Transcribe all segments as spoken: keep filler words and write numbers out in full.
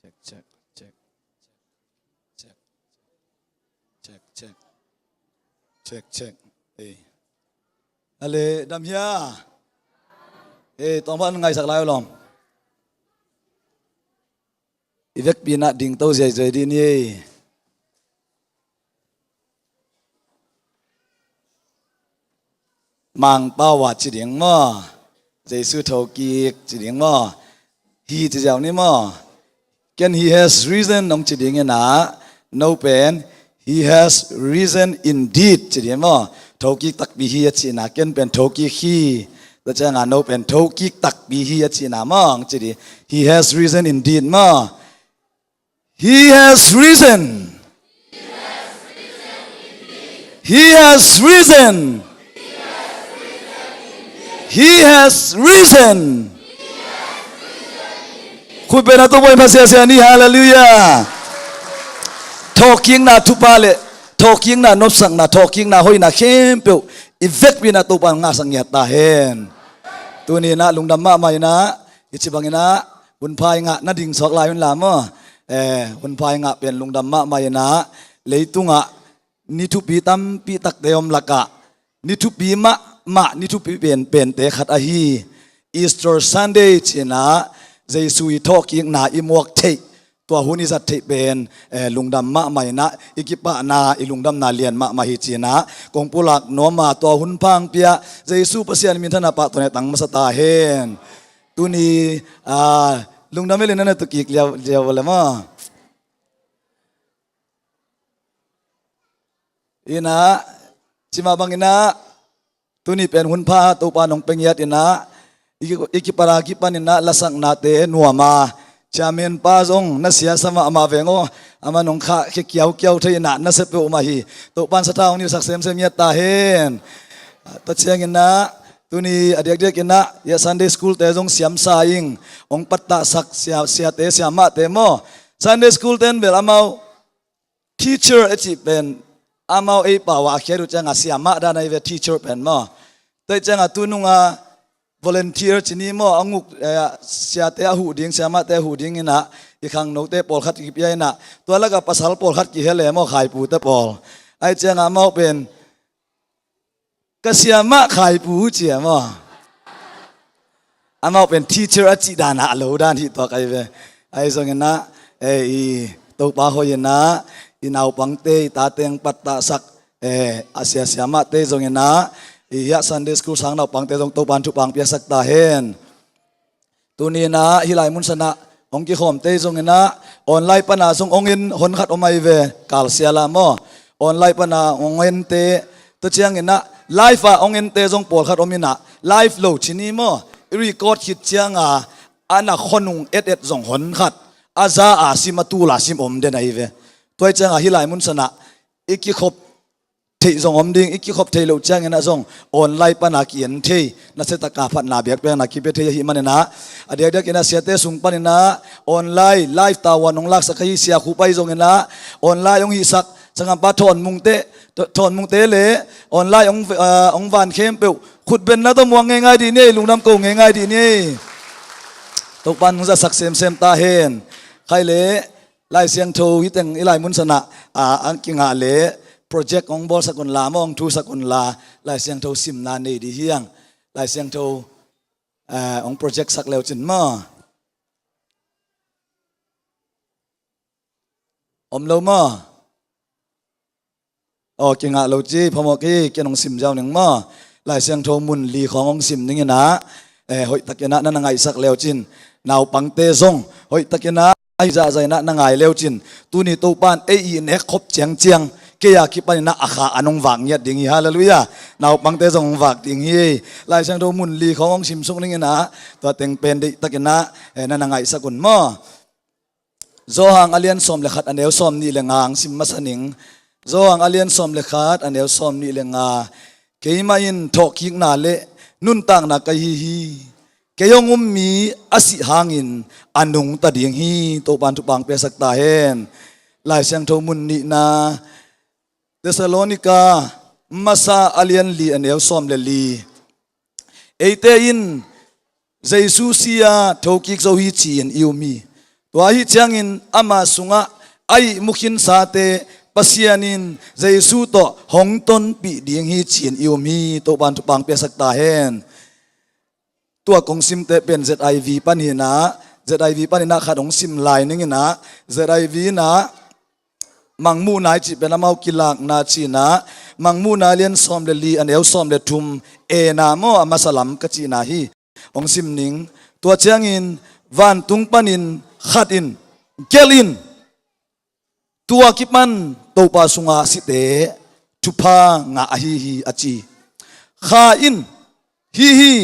Check, check, check. Check, check. Check, check. Ei. Ale, dam hia? Ei, tawng pan ngaisak lai uh lawm. I vekpi-in ah dingto ziaizai dih ni ei. Mangpau a ci ding maw? Jesu thokik ci ding maw? Hi ci ziau ni maw? Ken "He has risen" nong ci ding in ah, no pen "He has risen indeed" ci ding maw? Thokik takpi hi a cihna, ken pen thokik hi. Tua ciangah no pen thokik takpi hi a cihna maw, hong ci ding. "He has risen indeed" maw? He has risen. He has risen. He has risen. Khutbetna tung poi, pasiasia ni, halleluiah. Thawhkikna thupha le thawhkikna nopsakna, thawhkikna hoihna khempeuh i vekpi-in ah Topa in ngahsak ngiat ta hen. Tuni-in ah lungdam mahmah in ah, i ci bangin ah, hunpha i ngah na ding suak lai un la maw? Eh, hunpha i ngah pen lungdam mahmah in ah, leitungah ni thupi tampi takte om lakah ni thupi mahmah, ni thupi pen, pente khat ahi Easter Sunday ci-in ah, Jesu i thawhkikna i muak theih, tua hun i zat theih pen, eh, lungdam mahmah in ah, i kipahna, i lungdamna lian mahmah hi ci-in ah kong pulak nuam a, tua hunpha hong pia Jesu Pasian minthanna pahtawina tang masa ta hen. Tuni, ah, lungdam velin na na tukik liau, liau le maw? In ah, ci mah bangin ah, tuni pen hunpha Topa in hong pia ngiat in ah, i, i kipat a kipanin ah lasaknate nuam a, chairman pa zong na siasa mahmah veng aw, aman hong khahkhia kiaukiau thei in ah, nasia peuhmah hi. Topa in sathau hong nilhsak semsem ngiat ta hen. Tua ciangin ah, tuni a diakdiakin ah, i a Sunday school-te zong siamsa ing, hong pattahsak sia, siate, siamahte maw? Sunday school-te in bel amau teacher a cih pen, amau ei pau ah a khiat uh ciangah siamah dan ahi ve, teacher pen maw? Tua ciangah tu nungah volunteer ci ni maw, a nguk, eh, siate a huh ding, siamahte a huh ding in ah, i khangnote pawlkhat kipia in ah, tua lakah pasal pawlkhat kihel e maw, khaipute pawl. Ahih ciangah amau pen, "Ka siamah khaipu," ci a maw? Amau pen teacher a cih dan ah a lo dan hi tuak ahi ve. Ahi zongin ah, eh, i Topa hoih in ah, i naupangte, i tate hong pattahsak, eh, a sia siamahte zongin ah, i hiah Sunday school sang naupangte zong Topa in thupha hong piaksak ta hen. Tuni in ah hih lai mun sanah hong kikhawmte zongin ah, online pana zong hong en honkhat om ahi ve, kalsial ah maw? Online pana hong ente, tua ciangin ah live ah hong ente zong pawlkhat om in ah, live lo ci ni maw? I record khit ciangah a na khuanung etet zong honkhat, a za a sim, a tul a sim om den ahi ve. Tua ciangah hih lai mun sanah i kikhop theih zong om ding, i kikhop theih loh ciangin ah zong online pana ki-en thei, nasia taka phatna biakpiakna kipia thei ahih manin ah, a diakdiakin ah siate sung panin ah online live tavuan hong laksak ahi Sia Khup ahi zongin ah, online hong hihsak sanggampa Thawn Mungte, Thawn Mungte le online hong, ah, hong van khempeuh khutbetna tawh muang ngeingai dih ni ei, lungdam ko ngeingai dih ni ei. Topa in hong zatsak semsem ta hen. Khai le Lai Siangtho hih teng i lai mun sanah, a, a kingah le project hong bawlsak un la maw, hong thusak un la, Lai Siangtho simna nei dih hi hang. Lai Siangtho, a, hong project sak leu cin maw? Om lo maw? Aw, kingah lo ci, phamawh kei, ken hong sim ziau ning maw? Lai Siangtho mun li khawng hong sim ning in ah, eh, hoihtakin ah na na ngaihsak leu cin, naupangte zong hoihtakin ah ahi zahzah in ah na ngai leu cin, tuni Topa in ei i nek khop ciangciang, kei a kipanin ah a kha an hong vak ngiat ding hi, halleluiah. Naupangte zong hong vak ding hi. Lai Siangtho mun li khawng hong simsuk ning in ah, tua teng pen deihtakin ah, eh, na na ngaihsak un maw? Johan a lian sawm le khat, a neu sawm nih le nga hong sim masa ning. Johan a lian sawm le khat, a neu sawm nih le nga. Keimah in thawhkikna le nuntakna ka hi hi. Kei hong um mi a sih hangin a nungta ding hi. Topa in thupha hong piaksak ta hen. Lai Siangtho mun nihna, Thessalonika masa a lian li, a neu sawm le li. Eite in Jesu si a thokik zo hi ci-in i um hi. Tua ahi ciangin ama sungah a ihmu khinsate Pasian in Jesu tawh hong tonpih ding hi ci-in i um hi. Topa'n thupha piaksak ta hen. Tua kong simte pen Z I V pan hi-in ah, Z I V pan hi-in ah khat hong sim lai ning in ah, Z I V in ah Mangmuhna i cih pen amau kilakna ci-in ah, Mangmuhna lian sawm le li, a neu sawm le thum, A-na maw, a masa lam ka cihna hi. Hong sim ning. Tua ciangin vantung panin khat in, gelh in, tua kipan Topa sunga site thupha ngah ahi hi, a ci. Kha in, hi hi,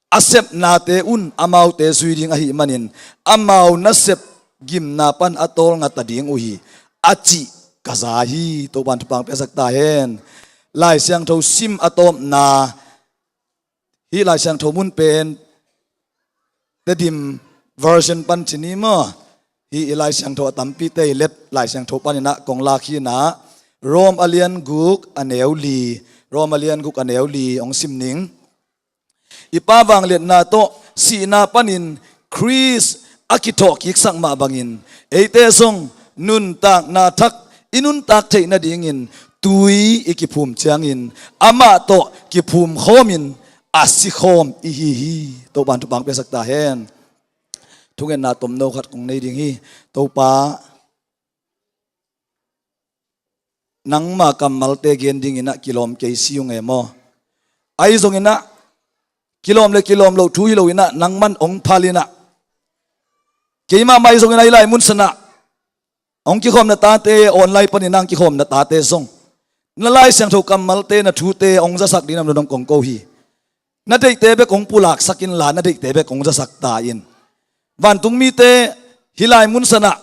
a sepnate un amaute zui ding ahih manin amau nasep gimna pan a tawlnga ta ding uh hi, a cih ka za hi. Topa'n thupha piaksak ta hen. Lai Siangtho sim a tawpna, hih Lai Siangtho mun pen Tedim version pan ci ni maw. Hih i Lai Siangtho a tampite i let Lai Siangtho pan hi-in ah kong lak hi-in ah, Rom a lian guk a neu li, Rom a lian guk a neu li hong sim ning. I Pa vangliatna tawh sihna panin Khrist a kithawhkiksak mah bangin eite zong nuntakna thak i nuntak theih nadingin tui i kiphum ciangin amah tawh kiphum khawmin a si khawm i hi hi. Topa'n thupha piaksak ta hen. Thungetna tomno khat kong nei ding hi. Topa, nangma kammalte gen dingin ah kilawm kei si ung e maw. Ahi zongin ah kilawm le kilawm loh thu hi lo-in ah, nangman hong phal in ah, keimah mah ahi zongin ah, hih lai munsan ah hong kikhawmna tate, online panin ah hong kikhawmna tate zong, na Lai Siangtho kammalte, na thute hong zasak dingin ah nang kong ko hi. Na deihte bek hong pulaksak inla, na deihte bek hong zasak ta in. Vantung mite hih lai munsan ah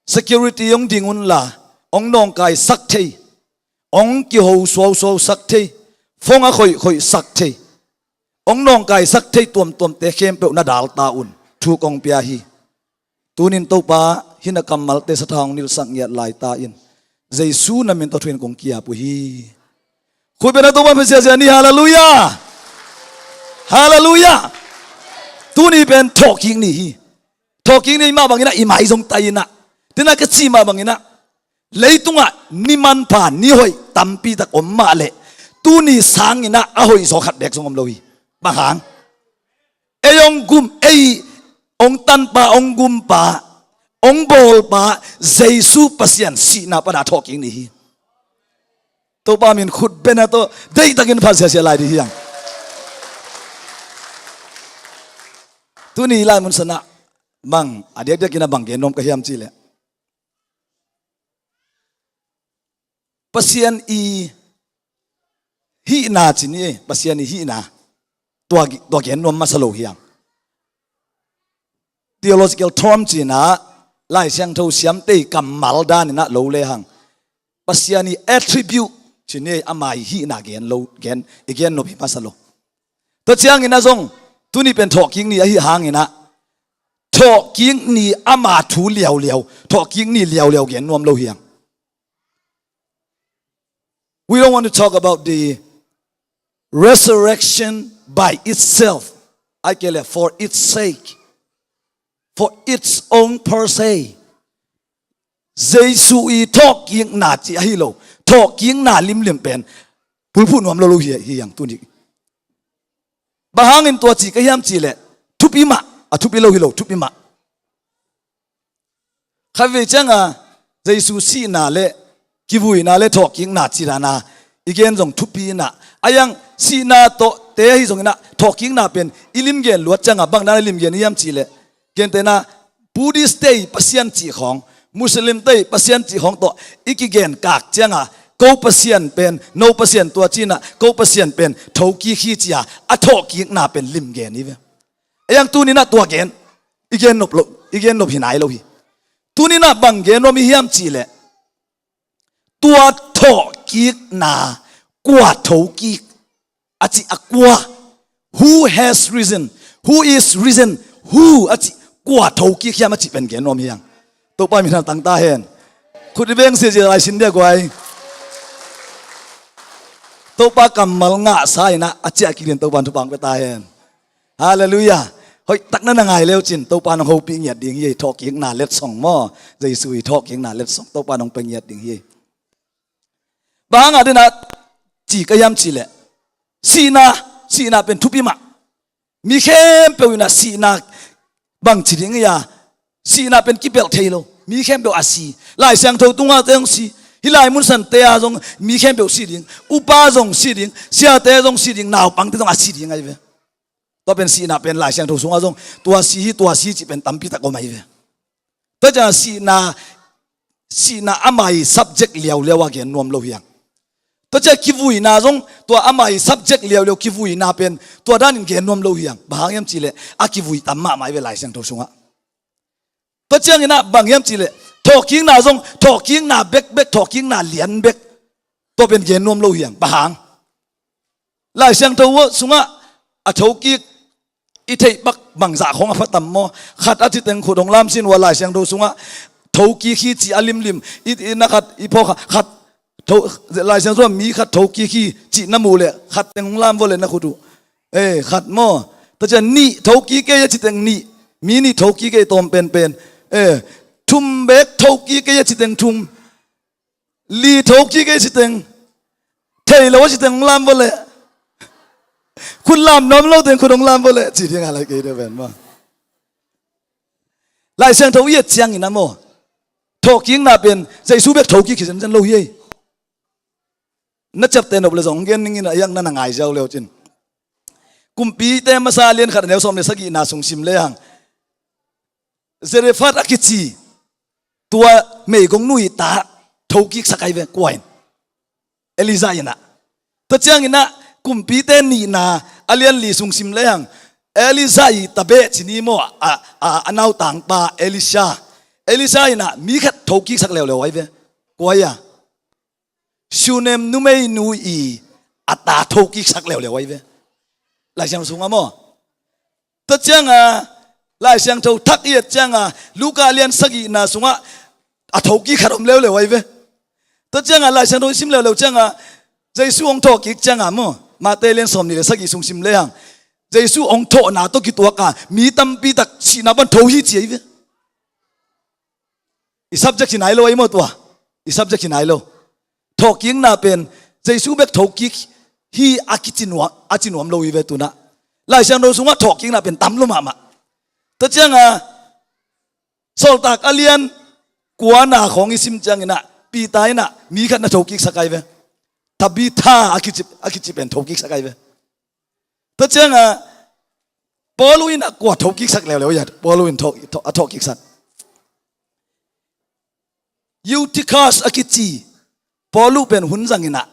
security hong ding unla, hong nawngkaisak thei, hong kiho suausuausak thei, phone a khoihkhoihsak thei, hong nawngkaisak thei tuamtuamte khempeuh na dal ta un. Thu kong pia hi. Tunin Topa, hih na kammalte sathau hong nilhsak ngiat lai ta in. Jesu na min tawh thu-in kong ki-ap uh hi. Khut beng a Topa phat ziahziah ni. Halleluiah. Halleluiah. Tuni pen thawhkik ni hi. Thawhkik ni mah bangin ah i mai zong tai in ah, tua-in ah ka cih mah bangin ah, leitungah ni manpha ni hoih tampi tak om mah leh, tuni sangin ah a hoihzaw khat beek zong om lo hi. Bang hang? Ei hong gum, ei hong tanpa, hong gumpa, hong bawlpa Jesu Pasian sihna pan a thawhkik ni hi. Topa min khut beng a tawh deihtakin phat ziahziah lai ding hi hang. Tuni lai munsan ah bang, a diakdiakin ah bang gen nuam ka hiam cih leh, Pasian i hihna ci ni, Pasian i hihna, tua, tua gen nuam masa lo hi hang. Theological term ci-in ah, Lai Siangtho siamte i kammal danin ah lo le hang, Pasian i attribute ci ni, ama i hihna gen lo, gen, i gen nop hi masa lo. Tua ciangin ah zong, tuni pen thawhkik ni ahi hangin ah, thawhkik ni ama thu liauliau, thawhkik ni liauliau gen nuam lo hi hang. We don't want to talk about the resurrection by itself. Ahih kei leh for its sake, for its own per se. Jesu i thawhkikna ci ahi lo, thawhkikna limlim pen pulphuh nuam lo lo hi, hi hang tuni. Bang hangin tua ci ka hiam cih leh, thupi mah, a thupi lo hi lo, thupi mah. Khatvei ciangah Jesu sihna le kivuina le thawhkikna ci dan a i gen zong thupi in ah, a hiang sihna tawh te ahi zongin ah thawhkikna pen i limgen luat ciangah bang dan a i limgen hiam cih leh, gentehna Buddhist te i Pasian cih khawng, Muslim te i Pasian cih khawng tawh i kigen kak ciangah, ko Pasian pen, no Pasian tua ci-in ah, ko Pasian pen thokik hi ci-a a thawhkikna pen limgen hi ve. A hiang tuni-in ah tua gen i gen nop lo, i gen nop hi nai lo hi. Tuni-in ah bang gen nuam i hiam cih leh, tua thawhkikna kua thokik a cih a kua, who has risen, who is risen, who a cih, kua thokik hiam a cih pen gen nuam hi hang. Topa min a tang ta hen. Khut i beng ziahziah lai sin dia guai. Topa kammal ngahsa in ah a ciah kik dingin Topa in thupha pia ta hen. Halleluiah. Hoihtak na na ngai leucin Topa nong hopih ngiat ding hi ei. Thawhkikna letsong maw? Jesu i thawhkikna letsong Topa nong pia ngiat ding hi ei. Bang hang a dena ci ka hiam cihleh, sihna, sihna pen thupi mah. Mi khempeuh in a sihna bang ci ding hi a, sihna pen kipelh thei lo. Mi khempeuh a si. Lai Siangtho tungah te zong si. Hih lai mun sante ah zong mi khempeuh si ding. Upa zong si ding. Siate zong si ding. Naupangte zong a si ding ahi ve. Tua pen sihna pen Lai Siangtho sungah zong tua si hi, tua si cih pen tampi tak om ahi ve. Tua ciang sihna, sihna ama i subject liauliau a gen nuam lo hi hang. Tua ciang kivuina zong tua ama i subject liauliau kivuina pen tua danin gen nuam lo hi hang. Bang hang hiam cihleh a kivui tam mahmah hi ve Lai Siangtho sungah. Tua ciangin ah bang hiam cihleh thawhkikna zong, thawhkikna bekbek, thawhkikna lian bek tua pen gen nuam lo hi hang. Bang hang? Lai Siangtho sungah a thokik i theih bak bangzah khong a pha tam maw? Khat a citeng khut hong lam sin ua, Lai Siangtho sungah thokik hi ci a limlim. I, i na khat i phawk khat, khat tho, Lai Siangtho sungah mi khat thokik hi cih na muh leh khat teng hong lam vua leh na khut uh. Eh, khat maw? Tua ciang nih thokik kei a citeng nih, mi nih thokik kei tawm penpen. Eh, thum bek thokik kei a citeng thum. Li thokik kei citeng, thei lo a citeng hong lam vua leh, khut lam nuam lo teng khut hong lam vua leh, ci ding a lai kei deuh pen maw? Lai Siangtho i et ciangin a maw, thawhkikna pen Jesu bek thokik hi zenzen lo hi ei. Na ciapteh nop leh zong gen ning in a, iang na na ngai ziau leucin. Kumpite masa a lian khat a neu sawm le sagihna sung sim le hang, Zarephath a kici tua meigongnu i ta thokiksak ahi ve, kua in? Elijah in ah. Tua ciangin ah Kumpite nihna a lian li sung sim le hang, Elijah i tabeh ci ni maw, a, a, a nautangpa Elisha. Elisha in ah mi khat thokiksak leuleu ahi ve. Kua hi a? Shunem numeinu i a ta thokiksak leuleu ahi ve. Lai Siangtho sungah maw? Tua ciangah Lai Siangtho thak i et ciangah Luka lian sagihna sungah a thokik khat om leuleu ahi ve. Tua ciangah Lai Siangtho i sim leuleu ciangah Jesu hong thawhkik ciangah maw, Mate lian sawm nih le sagih sung sim le hang, Jesu hong thawhna tawh kituaka mi tampi tak sihna pan tho hi ci ahi ve. I subject hi nai lo ahi maw tua? I subject hi nai lo. Thawhkikna pen Jesu bek thokik hi a kici nuam, a ci nuam lo hi ve tunah. Lai Siangtho sungah thawhkikna pen tam lo mahmah. Tua ciangah Sawltak a lian kuana khawng i sim ciangin ah Peter in ah mi khat na thokiksak ahi ve. Tabitha a kici, a kici pen thokiksak ahi ve. Tua ciangah Paulu in ah kua thokiksak leuleu ahi a, Paulu in thawh, thawh, a thawhkiksak? Eutychus a kici Paulu pen hun zangin ah,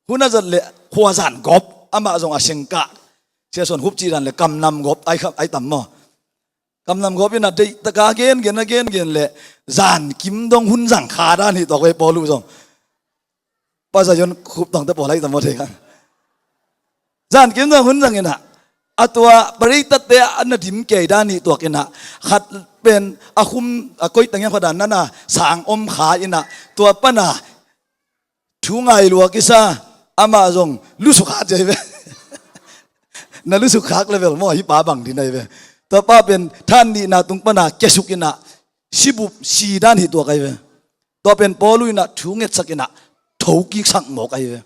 hun a zat le khua zan gawp, amah zong a sengkah, sia suan hup cih dan le kamnam gawp ai kha, ai tam maw? Kamnam gawp in a deihtaka gengen a gengen le zankim dong hun zang kha dan hi tawk ve Paulu zong. Pa Zion khup tawngte pawl ahi tam maw thei kha. Zankim dong hun zang in ah, a tua pareitatte a na dim kei dan hi tuak in ah, khat pen a khum a koih tang hiam kha dan nana sang om kha in ah, tua pana thu ngai lua kisa, amah zong lusuk kha ci ahi ve. Na lusuk khak level maw, hi pa bang din ahi ve. Tua pa pen than nihna tung pana kiasuk in ah sibup si dan hi tuak ahi ve. Tua pen Paulu in ah thu ngetsak in ah thokiksak mawk ahi ve.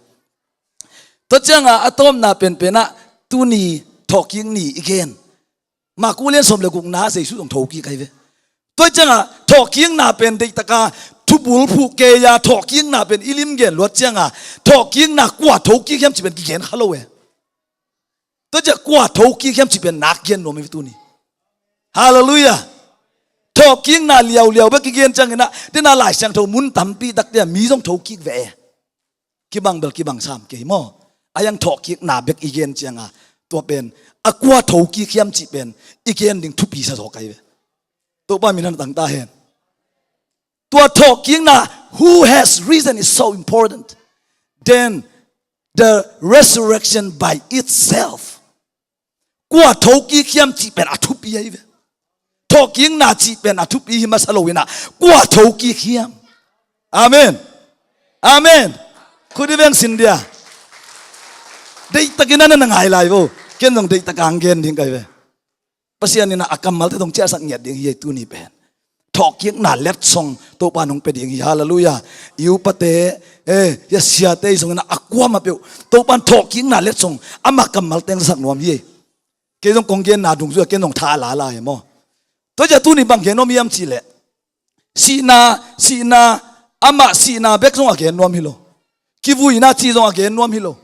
Tua ciangah a tawpna penpen ah tuni thawhkik ni i gen. Marku lian sawm le gukna Jesu zong thokik ahi ve. Tua ciangah thawhkikna pen deihtaka thubul phuh kei a, thawhkikna pen i lim gen luat ciangah thawhkikna kua thokik hiam cih pen kigen kha lo e. Tua ciah kua thokik hiam cih pen nak gen nuam hi tuni. Halleluiah. Thawhkikna liauliau bek kigen ciangin ah, dena Lai Siangtho mun tampi takte ah mi zong thokik ve e. Kibang bel kibang sam kei maw? A iang thawhkikna bek i gen cianga, tua pen a kua thokik hiam cih pen i gen ding thupi sa zaw kai ve. Topa min han tang ta hen. Tua thawhkikna, who has risen is so important. Then the resurrection by itself. Kua thokik hiam cih pen a thupi ahi ve. Thawhkikna cih pen a thupi hi masa lo inah, kua thokik hiam? Amen. Amen. Khut i veng sin dia. Deihtakin a na na ngai lai vo. Ken zong deihtak ang gen ding kai ve. Pasian in a kammalte zong ciahsak ngiat ding hi ei tuni pen. Thawhkikna letsong Topa in hong pia ding hi. Halleluiah. I upate, eh, i a siate i zongin a kuamah peuh Topa in thawhkikna letsong ama kammal teng sak nuam hi ei. Kei zong kong genna dungzui a ken zong tha a lala hi maw. Tua ciah tuni bang gen nuam hiam cihleh, sihna, sihna, amah sihna bek zong a gen nuam hi lo. Kivuina cih zong a gen nuam hi lo.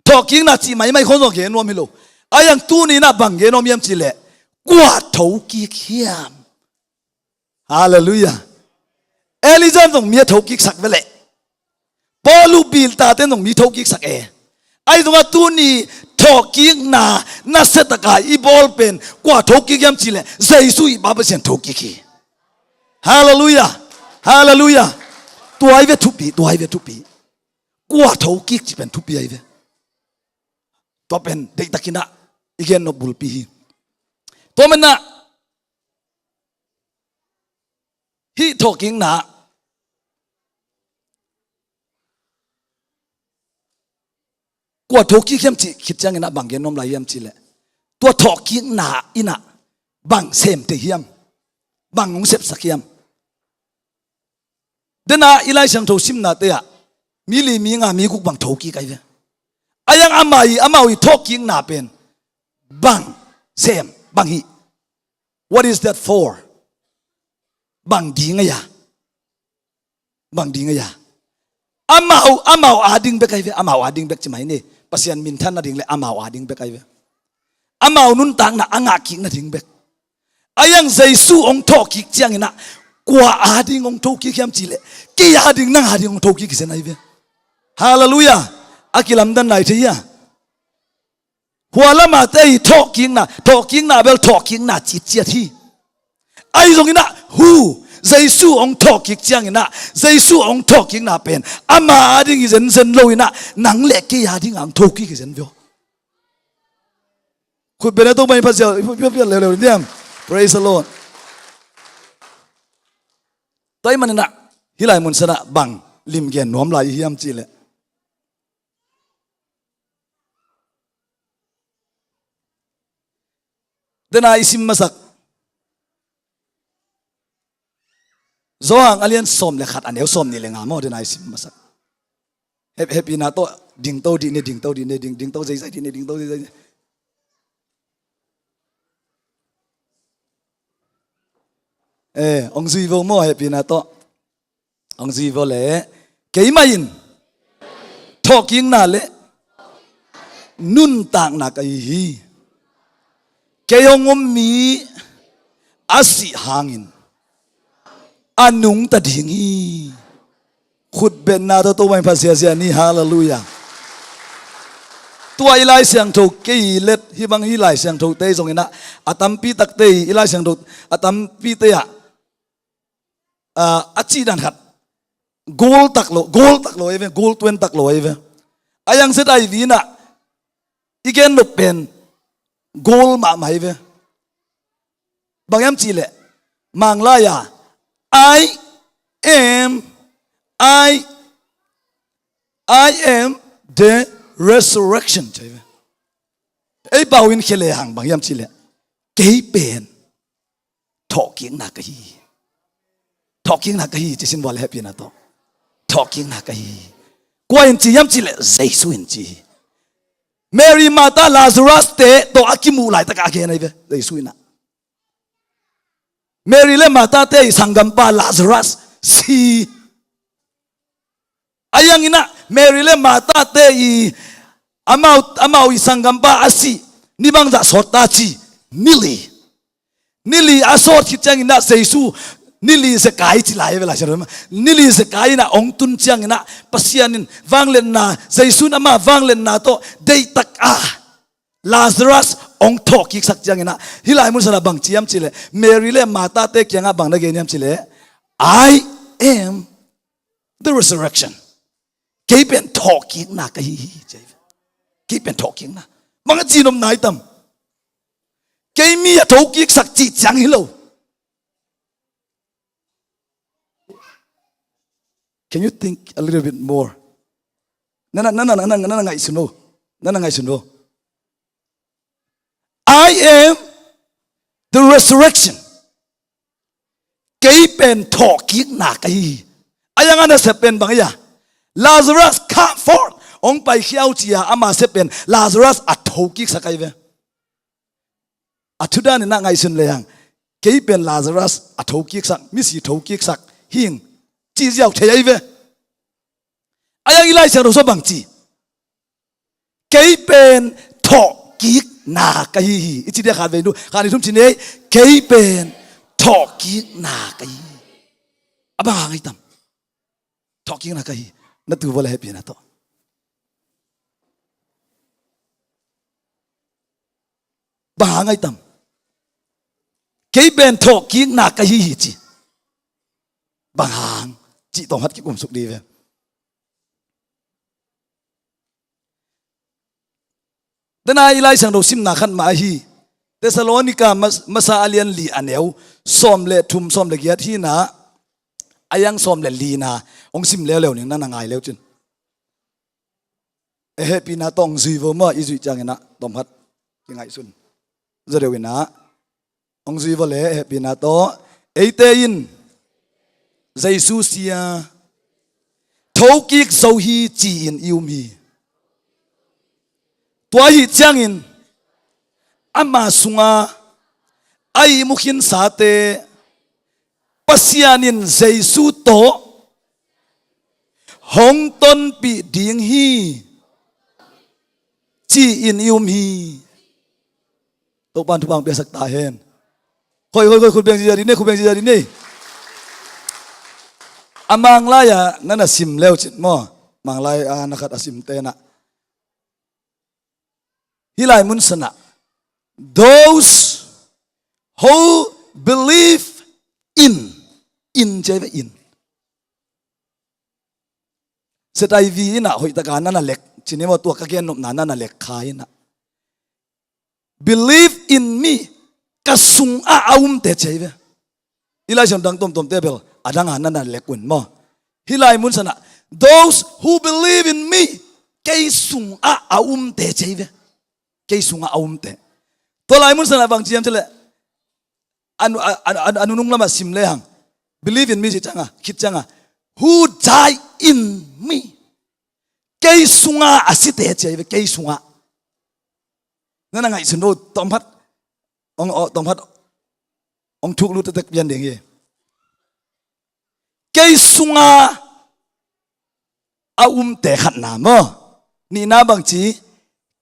Thawhkikna cih maimai khong zong a gen nuam hi lo. Ahi zong tuni in a bang gen nuam hiam cihleh, kua thokik hiam? Halleluiah. Elijah in zong mi a thokiksak ve leh. Paul uh bil tate in zong mi thokiksak e. Ahi zongin tuni thawhkikna nasia taka i bawl pen kua thokik hiam cihleh, Jesu i Pa Pasian thokik hi. Halleluiah. Halleluiah. Tua hi ve thupi, tua hi ve thupi. Kua thokik cih pen thupi ahi ve. Tua pen deihtakin a i gen nop bulpi hi. Tua manin a hih thawhkikna kua thokik hiam cih khit ciangin a bang gen nuam lai hiam cihleh, tua thawhkikna in a bang sem thei hiam? Bang hong sepsak hiam? Dena i Lai Siangtho simnate ah mi li, mi nga, mi guk bang thokik ahi ve. Ahi zong amah i, amau i thawhkikna pen bang sem, bang hih? What is that for? Bang ding ahi a? Bang ding ahi a? Amau, amau ading bek ahi ve, amau ading bek ci mai ni. Pasian minthan nading le amau ading bek ahi ve. Amau nuntakna a ngahkik nading bek. Ahi zong Jesu hong thawhkik ciangin a kua ading hong thokik hiam cihleh, kei ading, nang ading hong thokik hi zen ahi ve. Halleluiah. A kilamdan lai thei hia? Hua lamate i thawhkikna, thawhkikna bel thawhkikna citciat hi. Ahi zongin a, hu, Jesu hong thawhkik ciangin a, Jesu hong thawhkikna pen ama ading hi zenzen lo in a, nang le kei ading hong thokik hi zen ve aw. Khut beng a, Topa in phat ziau, i phat, phat, phat leuleu diam. Praise the Lord. Tua ahih manin a, hih lai mun san a bang lim gen nuam lai i hiam cihleh, dena i sim masak Johan a lian sawm le khat, a neu sawmnih le nga maw, dena i sim masak. Heh, hehpihna tawh dingto dih ni, dingto dih ni, ding, dingto zeizai dih ni, dingto zeizai dih ni. Eh, hong zui vo maw, hehpihna tawh. Hong zui vo le, keimah in thawhkikna le nuntakna ka hi hi. Kei hong om mi a sih hangin a nungta ding hi. Khut bengna tawh Topa in phat ziazia ni, halleluiah. Tua i Lai Siangtho kei let, hih bang hih Lai Siangthote zongin a, a tampi takte i Lai Siangtho a tampite ah, ah, a cih dan khat, goal tak lo, goal tak lo ahi ve, goal tuan tak lo ahi ve. Ahi zong Z I V in a i gen nop pen goal mahmah ahi ve. Bang hiam cihleh, Manglai a, "I am, I, I am the resurrection," ci ahi ve. Ei pau in khia lehang bang hiam cihleh, "Kei pen thawhkikna ka hi hi. Thawhkikna ka hi hi," ci sim vua le, hehpihna tawh. "Thawhkikna ka hi hi." Kua in ci hiam cihleh, Jesu in ci hi. Mary, Martha, Lazarus te tawh a kimuh laitak a gen ahi ve, Jesu in a. Mary le Martha te i sanggampa Lazarus si. Ahi zongin a, Mary le Martha te i amau, amau i sanggampa a sih ni bangzah sawt ta ci? Ni li. Ni li a sawt khit ciangin a Jesu, ni li zekai ci lai ve lai, ni li zekai in a hong tun ciangin a, Pasian in vangliatna, Jesu in ama vangliatna tawh deihtak a Lazarus hong thawhkiksak ciangin a, hih lai mun san a bang ci hiam cihleh, Mary le Martha te kiangah bang na gen hiam cihleh, "I am the resurrection." "Kei pen thawhkikna ka hi hi," ci ahi ve. "Kei pen thawhkikna." Bang a ci nop nai tam? Kei mi a thokiksak cih ciang hi lo. Can you think a little bit more? Na na, na na, na na, na na ngaihsun vo. Na na ngaihsun vo. "I am The resurrection. Kei pen thawhkikna ka hi hi. A yang a nasep pen bang hi a? Lazarus, come forth. Hong paikhia un ci-a ama sep pen Lazarus a thokiksak ahi ve. A thudan in ah ngaihsun le hang, kei pen Lazarus a thokiksak, misi thokiksak hi ing, ci ziau thei ahi ve. A yang i Lai Siangtho sung bang ci? Kei pen thawhkikna ka hi hi. I ci dia khat vei nu, khat ni thum ci ni ei. Kei pen thawhkikna ka hi hi. A bang hang ahi tam? Thawhkikna ka hi. Na tu vua le hehpihna tawh. Bang hang ahi tam? Kei pen thawhkikna ka hi hi ci. Bang hang? Cih tawm khat kikum suk dih ve. Tena i Lai Siangtho simna khat mah ahi. Thessalonica mas-, masa a lian li a neu sawm le thum, sawm le giat hi na, a yang sawm le li na hong sim leuleu ning, na na ngai leu cin. E, hehpihna tawh hong zui vo maw, i zuih ciangin ah tawm khat kingaihsun zaw deuh in ah. Hong zui vua le hehpihna tawh. Eite in Jesu sia thokik zo hi ci-in i um hi. Tua ahih ciangin ama sunga a ihmu khinsate Pasian in Jesu tawh hong tonpih ding hi ci-in i um hi. Topa'n thupha hong piaksak ta hen. Khoi, khoi, khoi, khut beng ziazia dih ni, khut beng ziazia dih ni. A Manglai-ah na na sim leu cin maw. Manglai-ah na khat a simte na. Hih lai mun sanah, those who believe in, in ci ve, in. Setai vi in ah hoihtaka na na lek cin hi maw, tua ka gen nopna na na lek kha in ah. Believe in me, ka sungah a umte ci ve. I Lai Siangtho dang tuamtuamte bel a dang a na na lek un maw. Hih lai mun sanah, those who believe in me, kei sungah a umte ci ve. Kei sungah a umte. Tua lai mun sanah bang ci hiam cih leh, a nu-, a, a, a, a nunung lamah sim le hang, believe in me ci ciangah, khit ciangah, who died in me, kei sungah a site ci ve, kei sungah. Na na ngaihsun vo, tawm khat hong, aw, tawm khat hong thuk lut tektek pian ding hi. Kei sungah a umte, khatna maw. Nihna bang ci?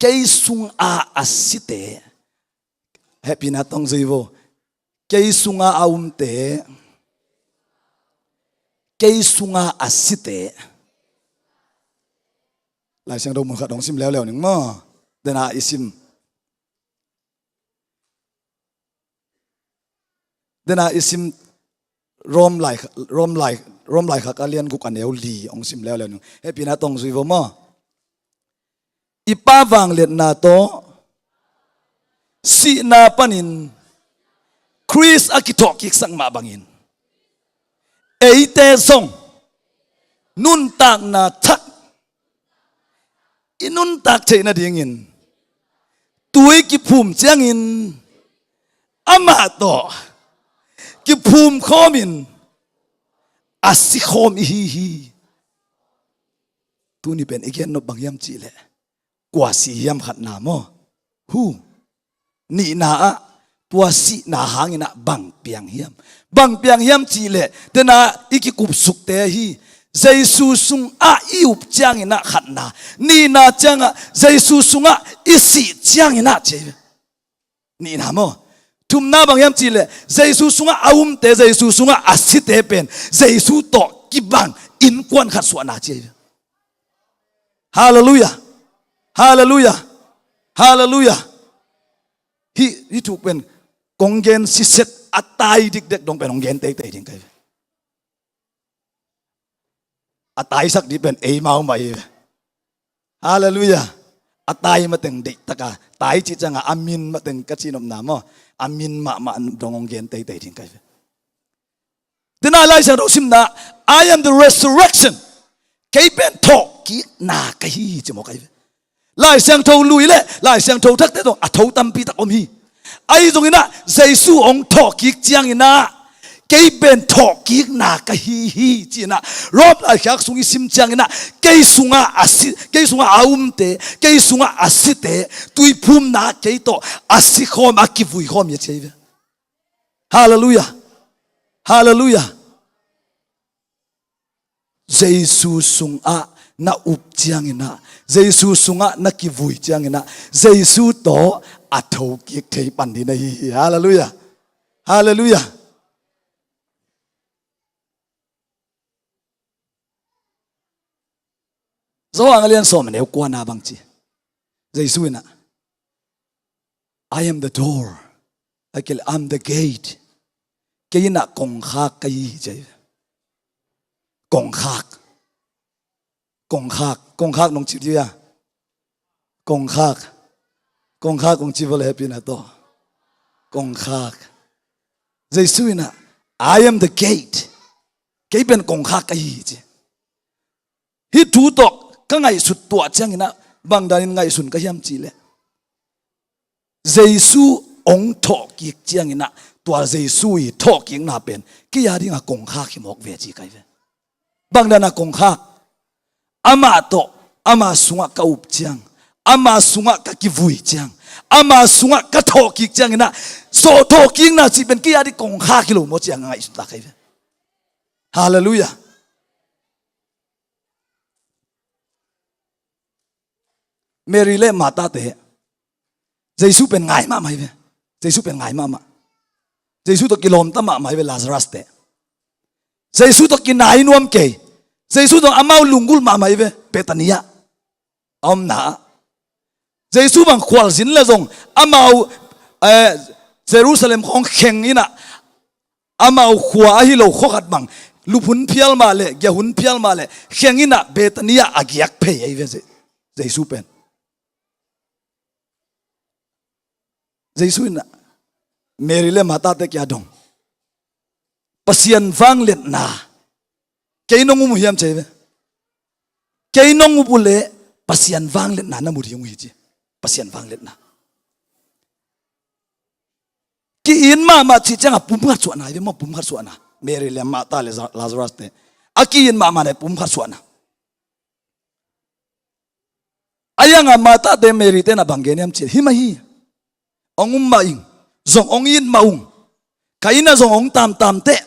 Kei sungah a site. Hehpihna tawh hong zui vo. Kei sungah a umte, kei sungah a site. Lai Siangtho mun khat hong sim leuleu ning maw. Tena i sim. Tena i sim Rom lai, Rom lai, Rom laikhak a lian guk a neu li hong sim leuleu ning. Hehpihna tawh hong zui vo maw. I Pa vangliatna tawh sihna panin Khrist a kithawhkiksak mah bangin eite zong nuntakna thak i nuntak theih nadingin tui kiphum ciangin amah tawh kiphum khawmin a si khawm i hi hi. Tuni pen i gen nop bang hiam cih leh, kua si hiam, khatna maw. Hu. Nihna ah, tua sihna hangin ah bang piang hiam? Bang piang hiam cih leh, tena i kikupsukte hi. Jesu sungah i up ciangin ah khatna. Nihna ciangah Jesu sungah i sih ciangin ah ci. Nihna maw. Thumna bang hiam cih leh, Jesu sungah a umte, Jesu sungah a site pen Jesu tawh kibang innkuan khat suahna ci. Halleluiah. Halleluiah. Halleluiah. Hih, hih thu pen kong gen siset a tai dikdek dong pen hong gen teitei ding ka hi. A taisak dih pen eimau mah hi. Halleluiah. A tai mateng deih taka, tai cih ciangah a min mateng ka cih nopna maw. A min mahmah dong hong gen teitei ding ka hi. Tena Lai Siangtho simna, "I am the resurrection." Kei pen thawhkikna ka hi hi ci maw ka hi ve. Lai Siangtho lui le Lai Siangtho thakte tawh a tho tampi tak om hi. Ahi zongin ah Jesu hong thawhkik ciangin ah, kei pen thawhkikna ka hi hi ci-in ah, Rom laikhak sung i sim ciangin ah, kei sungah a si, kei sungah a umte, kei sungah a site, tuiphumna kei tawh a sikhawm, a kivuikhawm hi a ci hi ve. Halleluiah. Halleluiah. Jesu sungah na up ciangin ah, Jesu sungah na kivui ciangin ah, Jesu tawh a thokik thei pan ding na hi hi. Halleluiah. Halleluiah. Johan a lian sawm a neu kuana bang ci? Jesu in ah, "I am the door." A kile, "I'm the gate." Kei in ah kongkhak ka hi hi ci hi. Kongkhak. Kongkhak. Kongkhak nong ci dia. Kongkhak. Kongkhak kong ci vawle happy na tawh. Kongkhak. Jesu in ah, "I am the gate." Kei pen kongkhak ka hi hi ci. Hih thu tawh ka ngaihsut tuah ciangin ah, bang danin ngaihsun ka hiam cih leh, Jesu hong thawhkik ciangin ah, tua Jesu i thawhkikna pen kei a dingah kongkhak hi mawk ve ci ka hi ve. Bang danah kongkhak? Amah tawh, ama sungah ka up ciang, ama sungah ka kivui ciang, ama sungah ka thawhkik ciangin ah, so thawhkikna cih pen kei a ding kongkhak hi lo maw ci-a ngaihsun ta ka hi ve. Halleluiah. Mary le Martha te Jesu pen ngai mahmah hi ve. Jesu pen ngai mahmah. Jesu tawh kilawmta mahmah hi ve Lazarus te. Jesu tawh kinai nuam kei. Jesu tawh amau lunggulh mahmah hi ve. Bethany ah a omna ah. Jesu bang khualzin le zong amau, eh, Jerusalem khawng kheng in ah, amau khua ahi lo khua khat bang lup hun phial mah leh, giah hun phial mah leh, kheng in ah Bethany ah a giak phei ahi ve Je-, Jesu pen. Jesu in ah Mary le Martha te kiang dong, Pasian vangliatna kei nong um uh hiam ci hi ve. Kei nong up uh leh Pasian vangliatna na mu ding uh hi ci. Pasian vangliatna. Ki-it mahmah cih ciangah pumkhat suahna hi ve maw, pumkhat suahna. Mary le Martha le Za-, Lazarus te a ki-it mahmah na hi, pumkhat suahna. A iangah Martha te Mary te na bang gen hiam cih leh, hih mah hi, hong um mah ing, zong hong it mah ung, ka inn ah zong hong tamtam teh.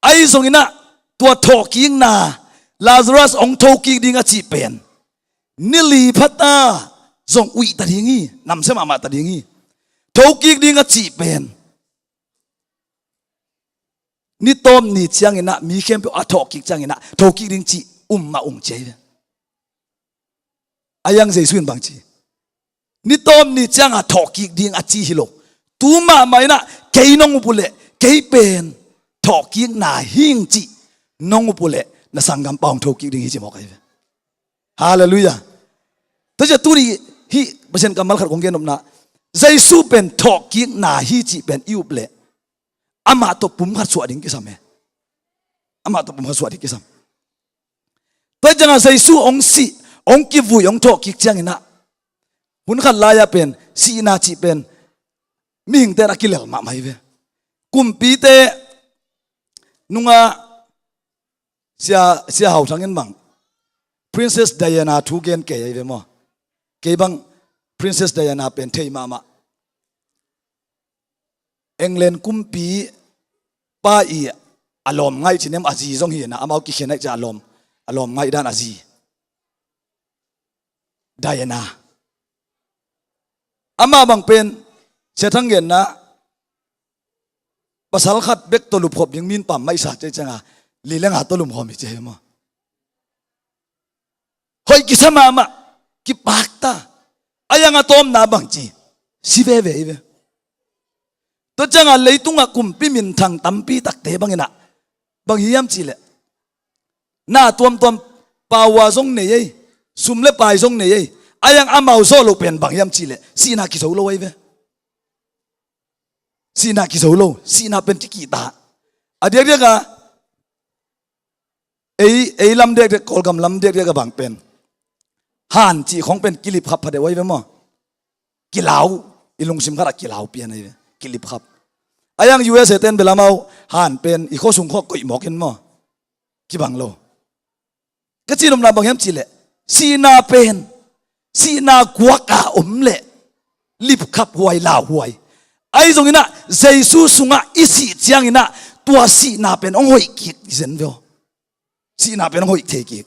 Ahi zongin ah tua thawhkikna, Lazarus hong thokik ding a cih pen ni li pha ta zong uih ta ding hi, namsia mahmah ta ding hi. Thokik ding a cih pen ni tawp ni ciangin ah, mi khempeuh a thawhkik ciangin ah thokik ding cih um mah ung ci hi ve. A iang Jesu in bang ci? Ni tawp ni ciangah thawhkik ding a ci hi lo. Tu mahmah in ah kei nong up uh leh kei pen thawhkikna hi ing cih nong up uh leh na sanggampa hong thokik ding hi ci mawk ahi ve. Halleluiah. Tua ciah tuni hih Pasian kammal khat kong gen nopna, Jesu pen thawhkikna hi cih pen i up leh amah tawh pumkhat suah ding kisam e. Amah tawh pumkhat suah ding kisam. Tua ciangah Jesu hong sih, hong kivui, hong thawhkik ciangin ah, hun khat lai-ah pen sihna cih pen mihingte in a kilel mahmah hi ve. Kumpite nungah Sia, Sia Hau Thang in bang Princess Diana thu gen kei ahi ve maw. Kei bang Princess Diana pen thei mahmah. England kumpipa i a lawm ngaih ci nem, a zi zong hi na, amau kikhen aih ciah a lawm, a lawm ngaih dan a zi. Diana. Amah bang pen, Sia Thang genna, pasal khat bek tawh lupkhop ding min pam maisa cei cianga, li le nga tawh lumkhawm hi ci hi maw. Hoih kisa mahmah, kipak ta. A iang a tawpna bang ci, si veve hi ve. Tua ciangah leitungah kumpi minthang tampi takte bangin ah bang hiam cihleh, na tuamtuam, power zong nei ei, sum le pai zong nei ei. A iang amau zawh loh pen bang hiam cihleh, sihna kizo lo ahi ve. Sihna kizo lo, sihna pen kikihta. A diakdiakah ei, ei lam diakdiak, Kawlgam lam diakdiakah bang pen, han cih khawng pen kilip khap phadeuh ahi ve maw. Kilau, i lungsim khatah kilau pian ahi ve. kilipkhap. A yang U S A ten bel amau han pen i khuasung khua koih mawk in maw, kibang lo. Ka cihnopna bang hiam cihleh, sihna pen, sihna guak a om leh lipkhap huai, lauhuai. Ahi zonginah Jesu sungah i sih cianginah tua sihna pen hong hoih kik hi zen ve aw. Sihna pen hong hoih thei kik.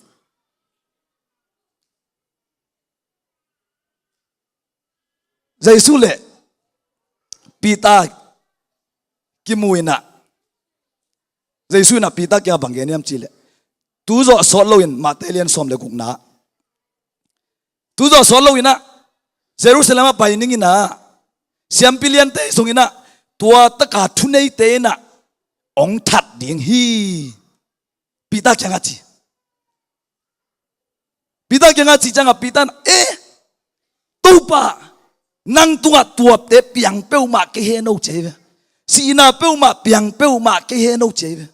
Jesu le Peter kimu inah, Jesu inah Peter kiangah bang gen hiam cihleh, tu zawh sawt loin, Matthai lian sawm le gukna, tu zawh sawt loinah Jerusalem ah pai ninginah siampi liante zonginah tua taka thuneite inah hong that ding hi. Peter kiangah ci. Peter kiangah ci ciangah Peter in, "Eh, Topa, nang tungah tuapte piang peuhmah kei hen o," ci ahi ve. Sihna peuhmah, piang peuhmah kei hen o, ci ahi ve.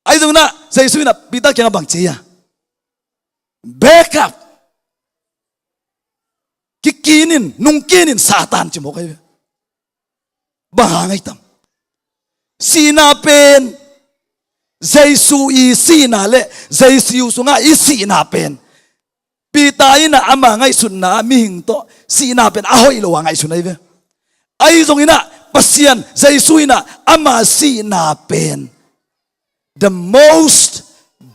Ahi zonginah Jesu inah Peter kiangah bang ci a, "Back up. Kikin in, nungkin in Satan," ci mawk ahi ve. Bang hang ahi tam? Sihna pen, Jesu i sihna le Jesu sungah i sihna pen, Peter inah ama ngaihsutna mihing tawh sihna pen a hoih lo a ngaihsun ahi ve. Ahi zonginah Pasian, Jesu inah ama sihna pen the most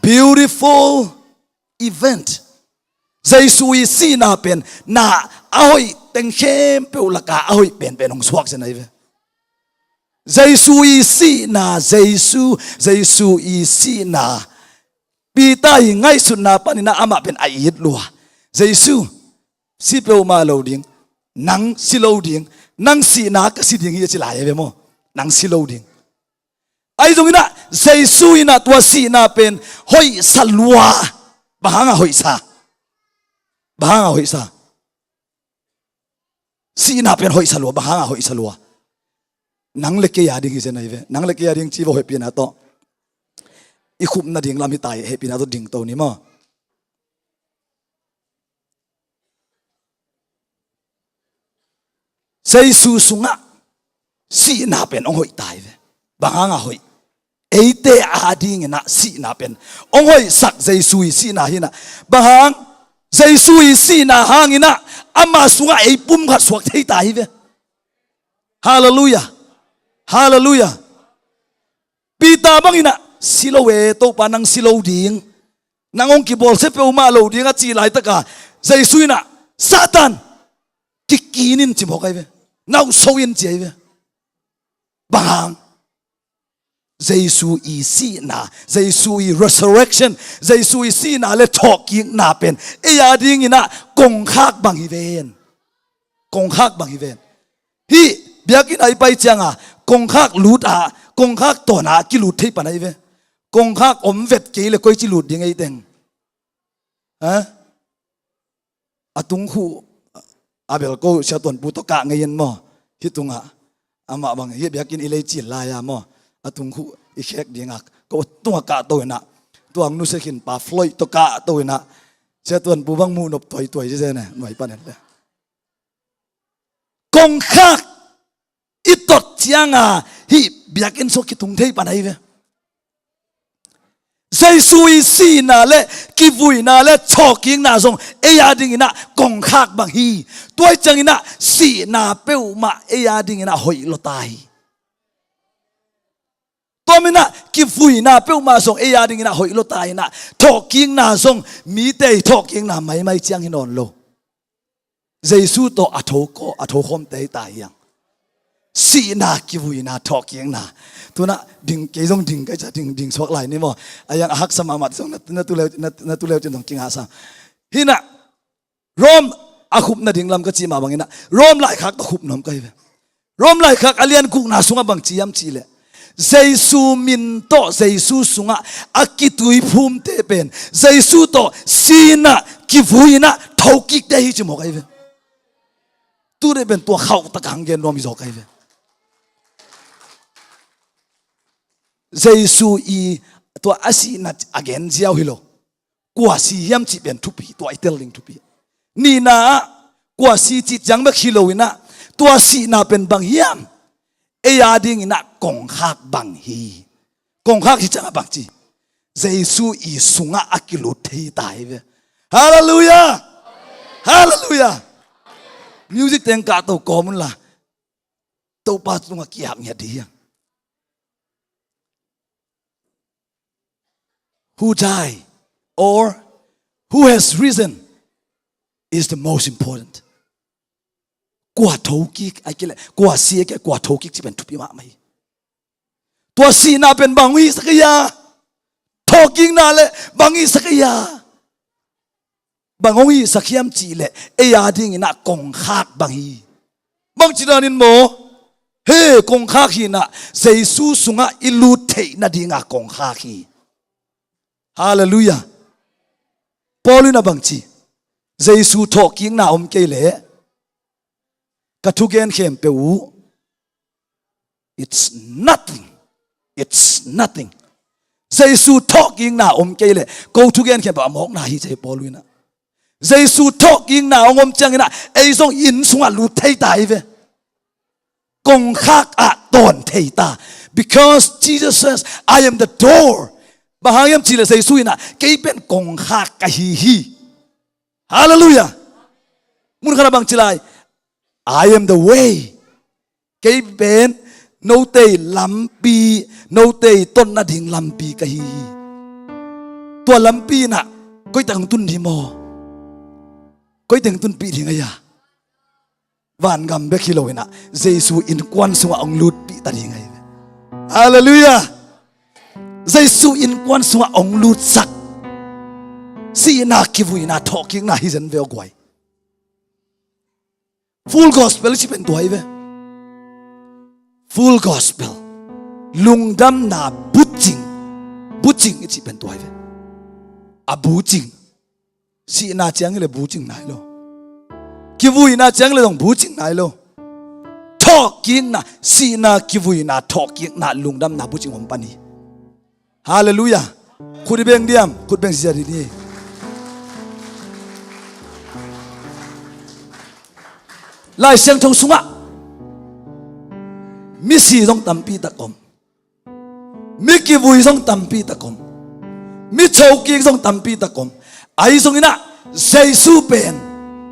beautiful event. Jesu i sihna pen na a hoih teng khempeuh lakah a hoih penpen hong suak zen ahi ve. Jesu i sihna, Jesu, Jesu i sihna, Peter i ngaihsutna paninah amah pen a it lua. Jesu, si peuhmah lo ding, nang si lo ding, nang sihna ka si ding hi a ci lai ahi ve maw. Nang si lo ding. Ahi zonginah Jesu inah tua sihna pen hoihsa lua. Bang hangah hoihsa? Bang hangah hoihsa? Sihna pen hoihsa lua. Bang hangah hoihsa lua? Nang le kei a ding hi zen ahi ve. Nang le kei a ding ci vo, hehpihna tawh i khupna ding lam hi ta hi, hehpihna tawh dingto ni maw. Jesu sungah sihna pen hong hoih ta hi ve. Bang hangah hoih? Eite a dinginah sihna pen hong hoihsak Jesu i sihna hinah. Bang hang? Jesu i sihna hanginah ama sungah ei pumkhat suak thei ta hi ve. Halleluiah. Halleluiah. Peter banginah, "Si lo e, Topa, nang si lo ding. Nang hong kibawlsia peuhmah lo ding," a cih laitaka Jesu inah, "Satan, kikin in," ci mawk ahi ve. "Nauhso in," ci ahi ve. Bang hang? Jesu i sihna, Jesu i resurrection, Jesu i sihna le thawhkikna pen ei a dinginah kongkhak bang hi ven. Kongkhak bang hi ven. Hih biakinn ah i pai cianga kongkhak lut ah, kongkhak tawn ah kilut thei pan ahi ve. Kongkhak om vet kei le koici lut ding ei teng? Ha? A tung khuh a bel ko Sia Tuanpu tawh kah ngei in maw? Hih tungah amah bang hih biakinn i lei cil lai-a maw? A tung khuh i khek dingah ko tungah kahto inah, tuang nusia khin pa Floyd tawh kahto inah Sia Tuanpu bang muh nop tuaituai ci zen e, nuai pan en le. Kongkhak i tot cianga hih biakinn sung kitung thei pan ahi ve. Jesu i sihna le kivuina le thawhkikna zong ei a dinginah kongkhak bang hi. Tua hi cianginah sihna peuhmah ei a dinginah hoih lua ta hi. Tua minah kivuina peuhmah zong ei a dinginah hoih lua ta inah, thawhkikna zong mite i thawhkikna maimai ciang hi nawn lo. Jesu tawh a tho kaw, a tho khawmte hi ta hiang. Sihna, kivuina, thawhkikna. Tunah ding, kei zong ding kai ca ding, ding suak lai ni maw? A yang a haksa mahmah zong na, na tu leu, na, na tu leu cin zong kingahsa. Hinah Rom a khupna ding lam ka cih mah banginah Rom laikhak tawh khup nuam ka hi ve. Rom laikhak a lian gukna sungah bang ci hiam cihleh, Jesu min tawh Jesu sungah a kituiphumte pen Jesu tawh sinah kivuinah thokikte hi ci mawk ahi ve. Tute pen tua khauh takah hong gen nuam hi zaw ka hi ve. Jesu i tua a sihna a gen ziau hi lo. Kua si hiam cih pen thupi, tua i tel ding thupi. Nihna ah kua si cih ciang bek hi loinah Tua sihna pen bang hiam? Ei a dingin ah kongkhak bang hi? Kongkhak hi ciangah bang ci? Jesu i sungah a kilut thei ta hi ve. Halleluiah. Halleluiah. Music teng kahto kawm unla, Topa tungah ki-ap ngiat dih hiang. Who die or who has risen is the most important. Kua thokik ai kile, kua si ai kile, kua thokik ci pen thupi mahmah hi. Tua sihna pen bang hong hihsak ei a? Thawhkikna le bang hong hihsak ei a? Bang hong hihsak hiam cihleh ei a dingin ah kongkhak bang hi. Bang ci danin maw? He, kongkhak hinah Jesu sungah i lut theih nadinga kongkhak hi. Halleluiah. Paul in a bang ci? Jesu thawhkikna om kei leh ka thugen khempeuh uh, it's nothing. It's nothing. Jesu thawhkikna om kei leh ko thugen khempeuh a mawkna hi ci hi Paul in ah. Jesu thawhkikna hong om ciangin ah ei zong inn sungah lut thei ta hi ve. Kongkhak ah tawn thei ta. Because Jesus says, "I am the door." Bang hang hiam cihleh Jesu in ah, "Kei pen kongkhak ka hi hi." Halleluiah. Mun khatah bang ci lai? "I am the way." Kei pen note lampi, note ton nading lampi ka hi hi. Tua lampi in ah koi tak hong tun ding maw? Koi teng tunpih ding ei a? Vangam bek hi lo in ah Jesu innkuan sungah hong lutpih ta ding ei ve. Halleluiah. Jesu innkuan sungah hong lutsak. Sihna, kivuina, thawhkikna hi zen ve aw guai. Full gospel i cih pen tua hi ve. Full gospel. Lungdamna bucing. Bucing i cih pen tua hi ve. A bucing. Sihna ciang hileh bucing nai lo. Kivuina ciang hileh zong bucing nai lo. Thawhkikna, sihna, kivuina, thawhkikna, lungdamna bucing om pan hi. Halleluiah. Khut i beng diam, khut beng zia dih ni. Lai Siangtho sungah misi zong tampi tak om. Mi kivui zong tampi tak om. Mi thokik zong tampi tak om. Ahi zongin ah Jesu pen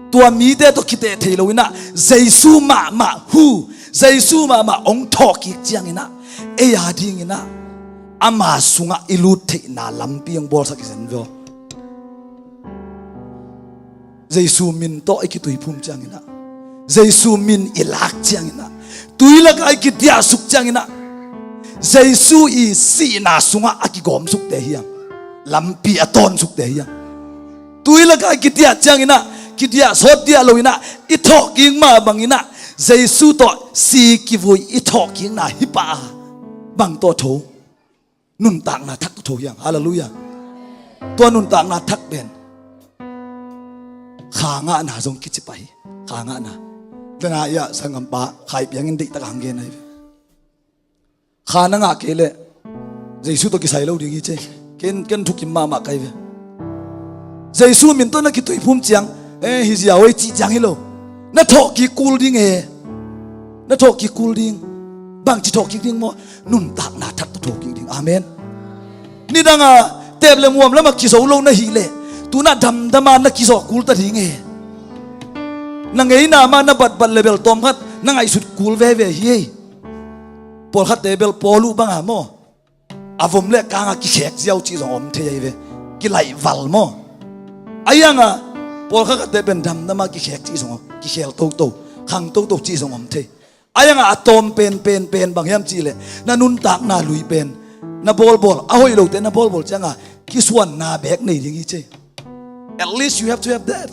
tua mite tawh kiteh thei lo in ah Jesu mahmah hu, Jesu mahmah hong thawhkik ciangin ah ei a dingin ah ama sungah i lut theihna lampi hong bawlsak hi zen ve aw. Jesu min tawh i kituiphum ciangin ah, Jesu min i lak ciangin ah, tui lakah i kidiahsuk ciangin ah, Jesu i sihna sungah a kigawmsukte hiam? Lampi a tawnsukte hiam? Tui lakah i kidiah ciangin ah, kidiah sawt diah lo in ah, i thawhkik mah bangin ah, Jesu tawh si kivui i thawhkikna hi pah a, bang tawh tho? Nuntakna thak tawh tho hiang. Halleluiah. Tua nuntakna thak pen kha ngahna zong kici pah hi. Kha ngahna. Tena ia sanggampa Khai Piang in deihtak hang gen ahi ve. Kha na ngah kei leh Jesu tawh kisai lo ding hi ci. Ken, ken thukim mahmah ka hi ve. Jesu min tawh na kituiphum ciang, eh, hi zia oi cih ciang hi lo. Na thawhkik kul ding e. Na thawhkik kul ding. Bangci thawhkik ding maw? Nuntakna thak tawh thawhkik ding. Amen. Nidanga tep le muam lama kizo lo na hih leh, tu-in ah damdama na kizo kul ta ding e. Na ngeina mah na batbat le bel tawmkhat na ngaihsut kul veve hi ei. Pawlkhatte bel Paul uh banga maw, a vom le kanga kikhek ziau cih zong om thei ahi ve. Kilaihval maw. Ahi hanga pawlkhat khatte pen damdama kikhek cih zong om, kikhel toto, khang toto cih zong om thei. Ahi hanga a tawm pen, pen, pen bang hiam cihleh, na nuntakna lui pen, na bawlbawl, a hoih lote na bawlbawl cianga kisuanna beek nei ding hi ci. At least you have to have that.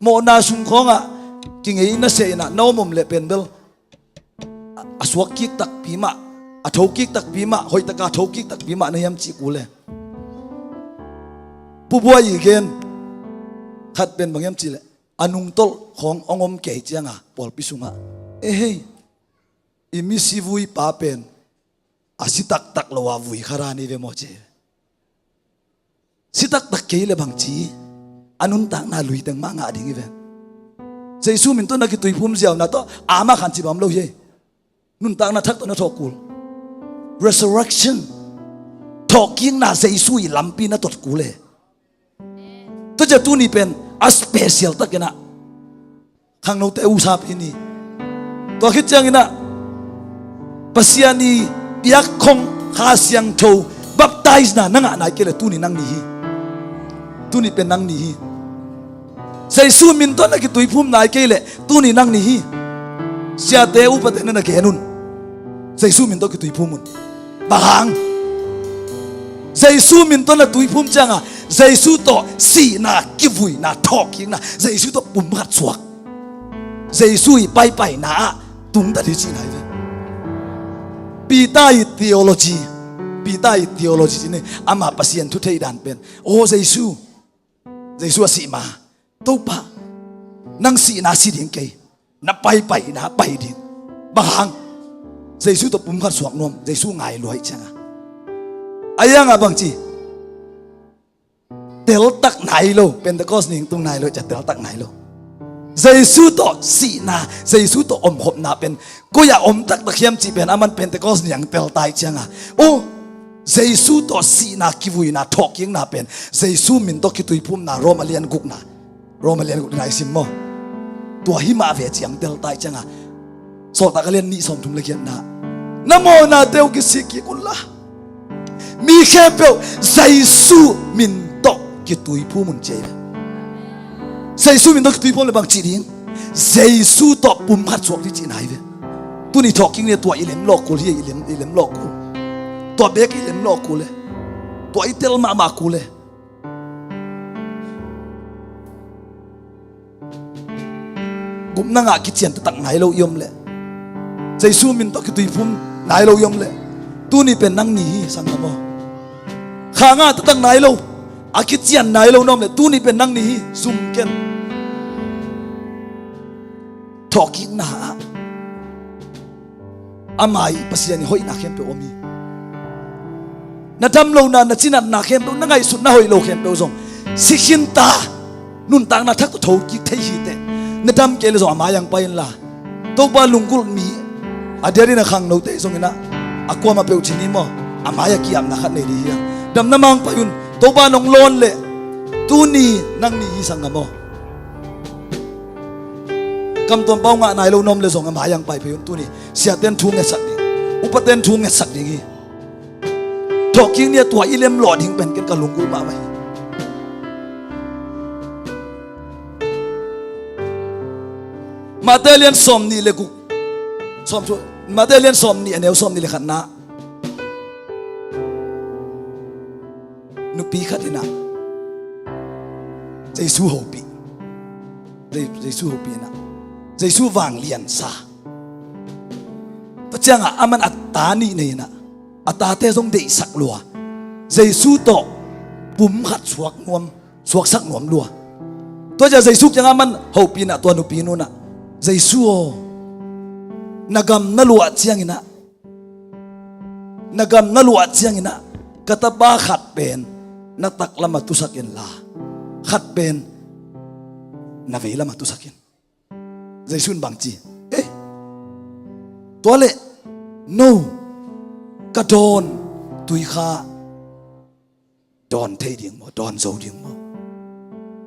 Mawhna sung khawngah kingei na seh inah na om om leh pen bel a suak kik takpi mah, a tho kik takpi mah, hoihtaka tho kik takpi mah na hiam cih kul e. Pu Buai i gen khat pen bang hiam cihleh, a nungtolh khawng hong om kei cianga pawlpi sungah, "Ehei, i misi vui pa pen a si taktak lo a vui khat a ni ve maw?" ci. Si taktak kei le bangci, a nuntakna lui teng mah ngah ding hi ve. Jesu min tawh na kituiphum ziau na tawh ama khan cibam lo hi. Nuntakna thak tawh na thawh kul. Resurrection, thawhkikna Jesu i lampi na tot kul e. Tua ciang tuni pen a special takin ah khangnote usapi ni. Tua khit ciangin ah Pasian i piak khong Kha Siangtho baptize na na ngah nai kei le tuni nang ni hi. Tuni pen nang ni hi. Jesu min tawh na kituiphum nai kei le tuni nang ni hi. Siate upate na na gen un. Jesu min tawh kituiphum un. Bang hang? Jesu min tawh na tuiphum cianga Jesu tawh sihna, kivuina, thawhkikna, Jesu tawh pumkhat suak, Jesu i paipaina ah tungtat hi cihna hi ve. Peter i theology, Peter i theology cih ni, ama Pasian thu thei dan pen, aw Jesu, Jesu a sih ma, Topa, nang sihna si ding kei, na paipaina pai ding. Bang hang? Jesu tawh pumkhat suak nuam, Jesu ngai lua ahih cianga. A ianga bangci teltak nai lo, Pentecost ni tung nai lo, cia teltak nai lo. Jesu tawh sihna, Jesu tawh omkhopna pen koi-ah om taktak hiam cih pen aman Pentecost ni ang teltai cianga, aw, Jesu tawh sihna, kivuina, thawhkikna pen Jesu min tawh kituiphumna, Rom a lian gukna, Rom a lian gukna i sim maw? Tua hi mah ve ciang teltai cianga, Sawltak a lian nih sawmthum le giatna, na mawhnate uh kisik kik unla, mi khempeuh Jesu min tawh kituiphum un ci hi ve. Jesu min tawh kituiphum le bang cih ding? Jesu tawh pumkhat suak ding cihna hi ve. Tuni thawhkik ni tua i lem lawh kul hi, i lem, i lem lawh kul. Tua bek i lem lawh kul le, tua i tel mahmah kul le. Gupna ngah kician taktak nai lo i om le, Jesu min tawh kituiphum nai lo i om le, tuni pen nang ni hi sanggam aw. Kha ngah taktak nai lo, a kician nai lo na om le, tuni pen nang ni hi. Sum ken, thawhkikna ah ama i Pasian i hoihna khempeuh om hi. Na dam lohna, na cinatna khempeuh, na ngaihsutna hoih lo khempeuh zong si khin ta, nuntakna thak tawh thokik thei hi teh. Na dam kei le zong a mai-ah pai inla, Topa lunggulh mi, a diakin a khangnote zongin ah, a kuamah peuh ci ni maw, a mai-ah ki-apna khat nei ding hi a. Damna mai-ah pai un, Topa nong lawn le, tuni nang ni hi sanggam aw. Kamtuam pau ngah nai lo na om le zong a mai-ah pai phei un tuni. Siate'n thu ngetsak ding, upate'n thu ngetsak ding hi. Thawhkik ni-ah tua i lemlawh ding pen ken ka lunggulh mahmah hi. Mate lian sawmnih le guk, sawm, Mate lian sawmnih a neu sawmnih le khatna, nupi khat in ah Jesu hopih, Je-, Jesu hopih in ah Jesu vanglian sa. Tua ciangah aman a ta nih nei in ah, a tate zong deihsak lua, Jesu tawh pumkhat suak nuam, suaksak nuam lua. Tua ciang Jesu kiangah aman hopih in ah tua nupi nu in ah, Jesu aw, na gam na luah ciangin ah, na gam na luah ciangin ah ka tapa khat pen na taklamah tusak inla, khat pen na veilamah tusak in. Jesu in bang ci? Eh, tua leh no, ka dawn tui kha dawn thei ding maw, dawn zo ding maw?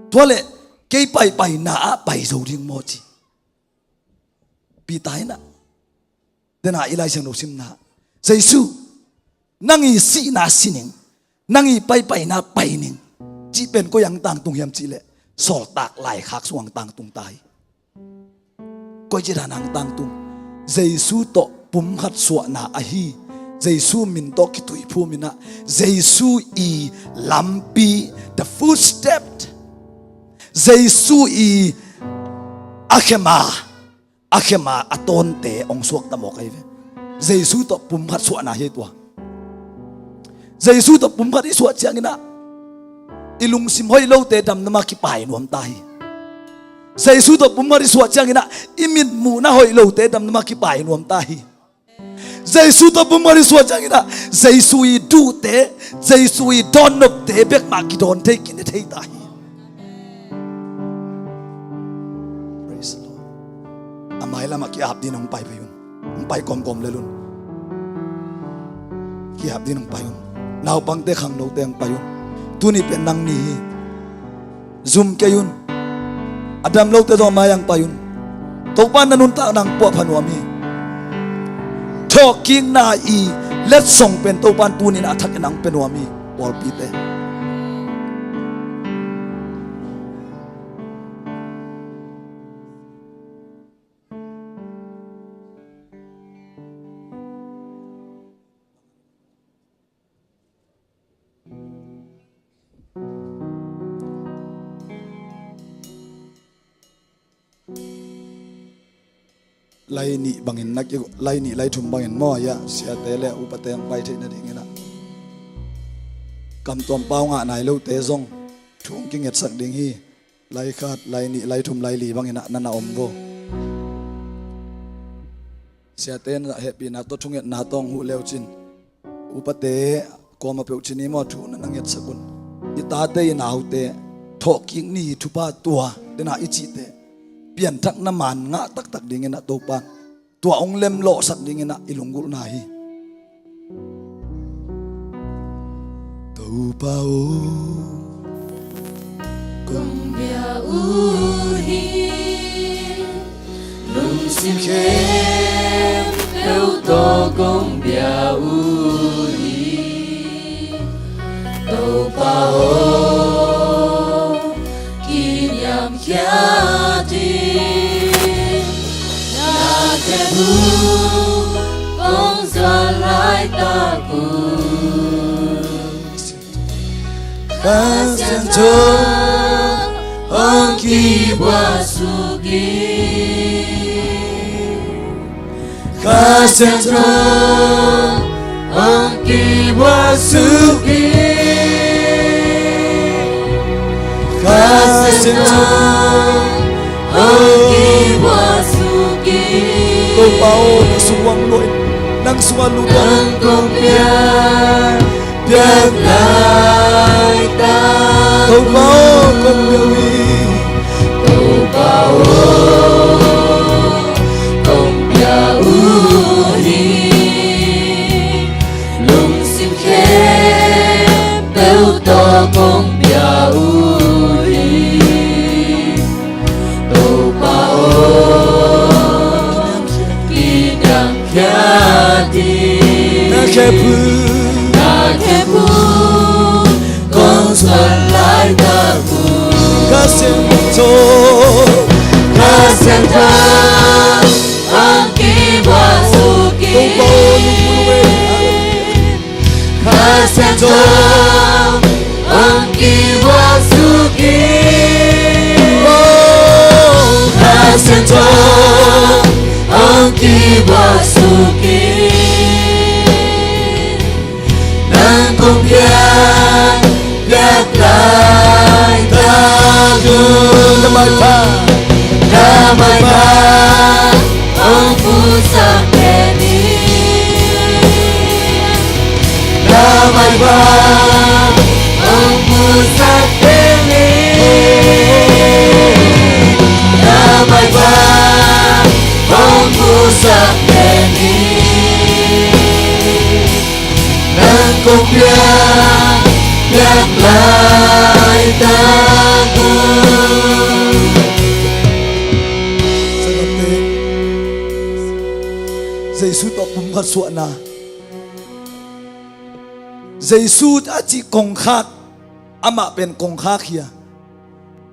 Tua leh kei paipaina ah pai zo ding maw ci. Peter in ah, dena i Lai Siangtho simna, Jesu, nang i sihna si ning, nang i paipaina pai ning, cih pen koi-ah tangtung hiam cih leh, sawltak laikhak sungah tangtung ta hi. Koi ci dan-ah tangtung? Jesu tawh pumkhat suahna ahi, Jesu min tawh kituiphum in ah, Jesu i lampi, the footstep, Jesu i a khem a, a khem a, a tawnte hong suakta mawk ahi ve. Jesu tawh pumkhat suahna hi tua. Jesu tawh pumkhat i suah ciangin ah, i lungsim hoih lote damna mah kipai nuam ta hi. Jesu tawh pumkhat i suah ciangin ah, i mitmuhna hoih lote damna mah kipai nuam ta hi. Jesu tawh pumkhat i suah ciangin ah, Jesu i duhte, Jesu i dawnnopte bek mah kidawn thei, kine thei ta hi. Praise the Lord. A mailamah ki-ap dingin hong pai pai un. Hong pai kawmkawm lel un. Ki-ap dingin hong pai un. Naupangte, khangnote hong pai un. Tuni pen nang ni hi. Zum kei un. A dam lote zong a mai-ah hong pai un. Topa in na nuntakna hong puahpha nuam hi. Thawhkikna i letsong pen Topa in tuni-in a thak in hong pia nuam hi. Pawlpite. Lai nih bangin na ki, lai nih lai thum bangin maw, ya, siate le upate hong pai theih nadingin ah, kamtuam pau ngah nai lote zong thu hong kingetsak ding hi. Lai khat, lai nih, lai thum, lai li bangin ah na na om vo. Siate in ah hehpihna tawh, thungetna tawh hong huh le uh cin, upate kuamah peuh cin i maw, thu na na ngetsak un. I tate, i naute thawhkik ni hi, thupha tua, tena i cihte pianthakna man ngah taktak dingin ah Topa in tua hong lemlawhsak dingin ah i lunggulhna hi. Topa aw, kong bia uh hi. Lungsim khempeuh tawh kong bia uh hi. Topa aw, kiniamkhiat in. Na khe bu kong zuan laitak uh, Kha Siangtho hong kibuak suk in. Kha Siangtho hong kibuak suk in. Kha Siangtho hong kibuak suk in. Topa aw, nang sung uang luah in, nang sungah luah in. Nang kong piak, piak laitak. Topa aw, kong bia uh hi. Topa aw, kong bia uh hi. Lungsim khempeuh tawh kong bia uh hi. Topa aw, kiniamkhiat in. Na khe bu, na khe bu kong zuan laitak uh, Kha Siangtho, Kha Siangtho hong kibuak suk in. Topa aw, lungput lungei. Kha Siangtho hong kibuak suk in. Kha Siangtho hong kibuak suk in. Nang kong piak, piak laitak uh. Na maipha, na maipha hong pusak pen in. Na maipha hong pusak pen in. Na maipha hong pusak pen in. Nang kong piak, piak laitak uh. Jesu tawh pumkhat suahna. Jesu a cih kongkhak, amah pen kongkhak hi a,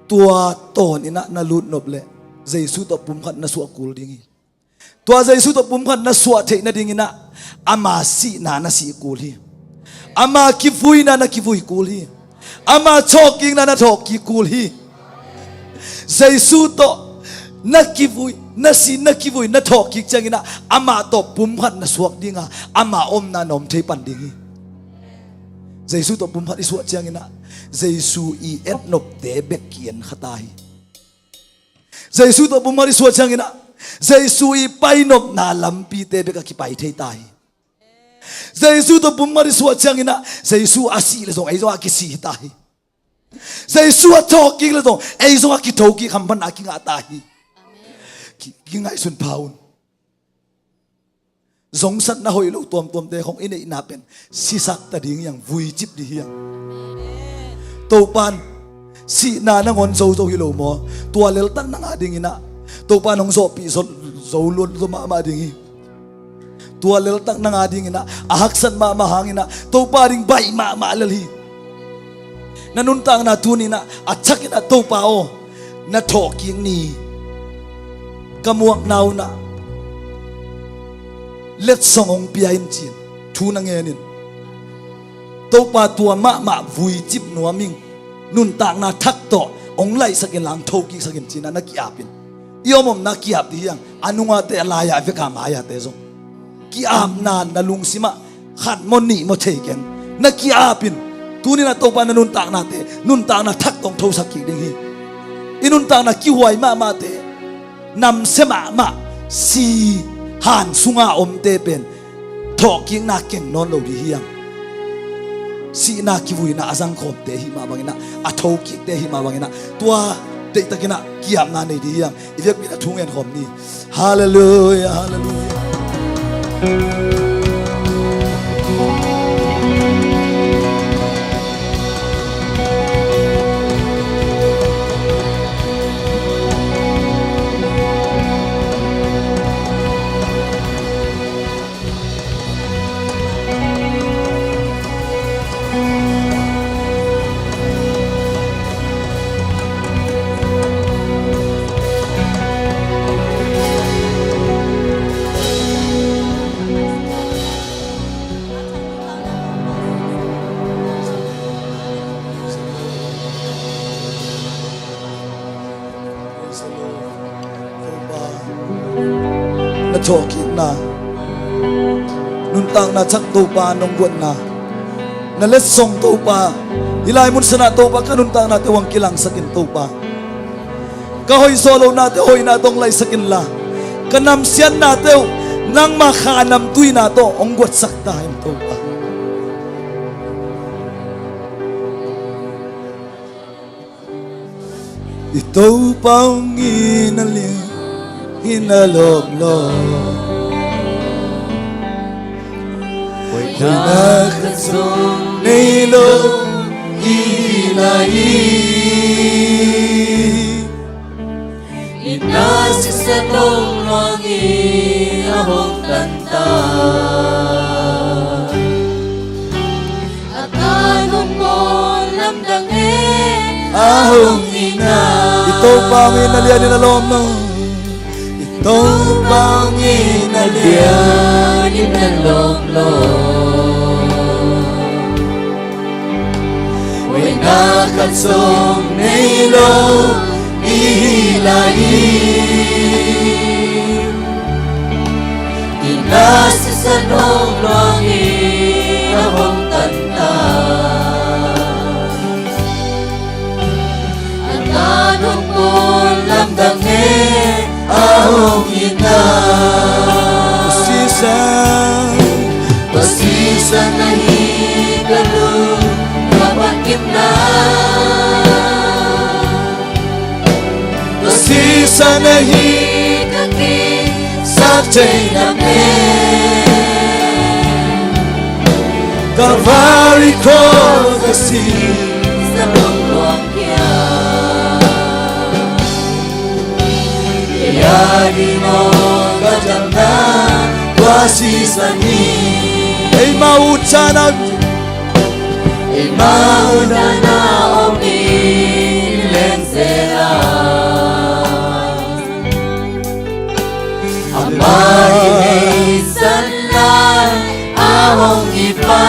tua tawn in ah na lutnop leh Jesu tawh pumkhat na suah kul ding hi. Tua Jesu tawh pumkhat na suah theih nadingin ah ama sihna na sih kul hi. Ama kivuina na kivui kul hi. Ama thawhkikna na thawhkik kul hi. Jesu tawh na kivui, na si, na kivui, na thawhkik ciangin ah amah tawh pumkhat na suak ding a, ama omna na om thei pan ding hi. Jesu tawh pumkhat i suah ciangin ah Jesu i etnopte bek ki-en kha ta hi. Jesu tawh pumkhat i suah ciangin ah Jesu i painopna lampite bek a kipai thei ta hi. Jesu tawh pumkhat i suah ciangin ah Jesu a sih leh zong ei zong a kisi ta hi. Jesu a thawhkik leh zong ei zong a kithokik hamphatna a kingah ta hi. ki, kingaihsun pha un. Zongsatna hoih lo tuamtuamte khong i neihna pen sisak ta ding hi hang, vuicip ding hi hang. Topa'n sihna nangawn zozo hi lo maw? Tua leltak nang a dingin ah Topa'n hong zawhpih zo, zo luat zo mahmah ding hi. Tua leltak nang a dingin ah a haksat mahmah hangin ah Topa ding baih mahmah lel hi. Na nuntakna tuni-in ah a thakin ah Topa aw, na thawhkik ni ka muakna un ah letsong hong pia in ci-in thu na ngen in. Topa tua mahmah vuicip nuam ing, nuntakna thak tawh hong laihsak in la hong thokiksak in ci-in ah na ki-ap in. I om omna ki-ap ding hi hang, a nungate, a lai-a, a vek a, mai-ate zong. Ki-apna na lungsim ah khat maw nih maw thei keng, na ki-ap in. Tuni-in ah Topa na nuntaknate nuntakna thak tawh hong thosak kik ding hi. I nuntakna kihuai mahmahte, namsia mahmah, si han sunga omte pen thawhkikna keng nawn lo ding hi hang. Sihna kivuina a zangkhawmte ahih mah bangin ah, a thokikte ahih mah bangin ah, tua deihtakin ah ki-apna nei ding hi hang. I vekpi-in ah thu ngen khawm ni. Halleluiah, halleluiah. Topa, na thawhkikna, nuntakna thak Topa nong guatna, na letsong Topa, hih lai mun sanah Topa ka nuntaknate uh hong kilangsak in Topa. Ka hoihzaw lohnate hoihna tawh hong laihsak inla, ka namsiatnate uh nangma kha namtuina tawh hong guatsak ta in Topa. I Topa hong it na lian hi na lawmlawm. Hoihna khat zong nei lo i lai hi. I na sisan hong luang hi, a hong tan ta. A tan hong pawl lamdang e, a hong it na. I Topa hong it na lian hi na lawmlawm. I Topa hong it na lian hi na lawmlawm. Hoihna khat zong nei lo i lai hi. I na sisan hong luang hi, a hong tan ta. A tan hong pawl lamdang e, a hong it na. Tua sisan, tua sisan ahi ka lungdam a kimna. Tua sisan ahi ka kisaktheihna pen. Calvary Cross a sisan hong luang hi a. Kei a ding aw ka damna tua sisan hi. Eima utdan a, eima utdan a om i leng zel a. Amah i neihsa lai a hong it pa.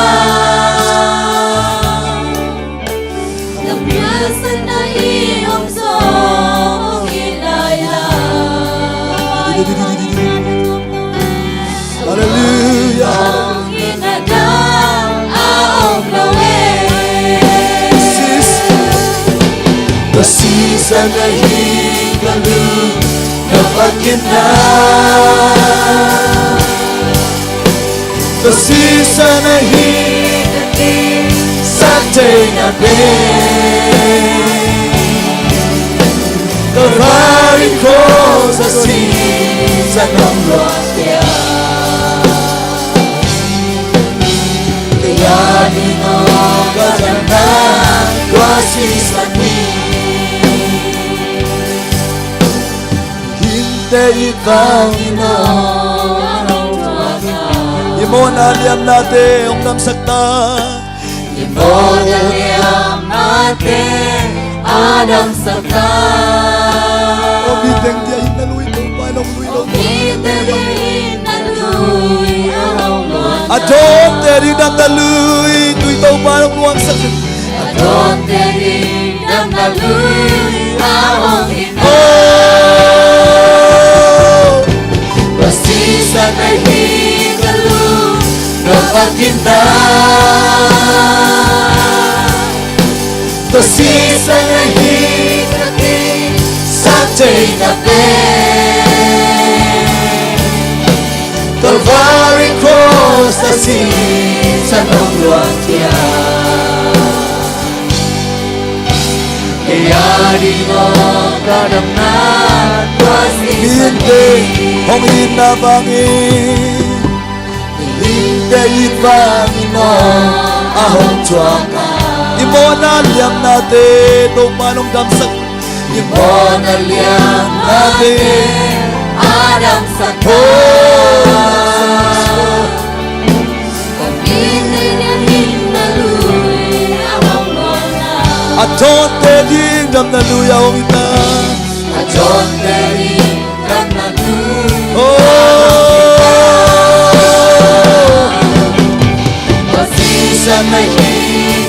Hallelujah. Sis, tua sisan ahi ka lungdam a kimna. Tua sisan ahi ka kisaktheihna pen. Calvary Cross a si. Nong luah pia. Kei a ding aw ka damna tua sisan hi. Hingte i vangin aw. I mawhna liamnate hong damsak ta. I mawhna liamnate a damsak ta. Aw mi teng dia, hih na lui Topa in hong lui lo. Aw mi teng dia, hih na lui a hong luang. A dawnte ding damna lui tui Topa in hong luangsak. A dawnte ding damna lui a hong Pasisan ahi ka lung ka vakitna. Pasisan ahi ka kisap theihna pen. Calvary Cross a sisan hong luang khia. Kei a ding aw ka damna tua sisan hi. Hong itna vangin, hingte it vangin aw a hong thuak a. I mawhna liamnate Topa in hong damsak. I mawhna liamnate a damsak. Oh. A dawnte ding damna lui a hong hi ta. A dawnte ding damna lui. Oh. Pasisan ahi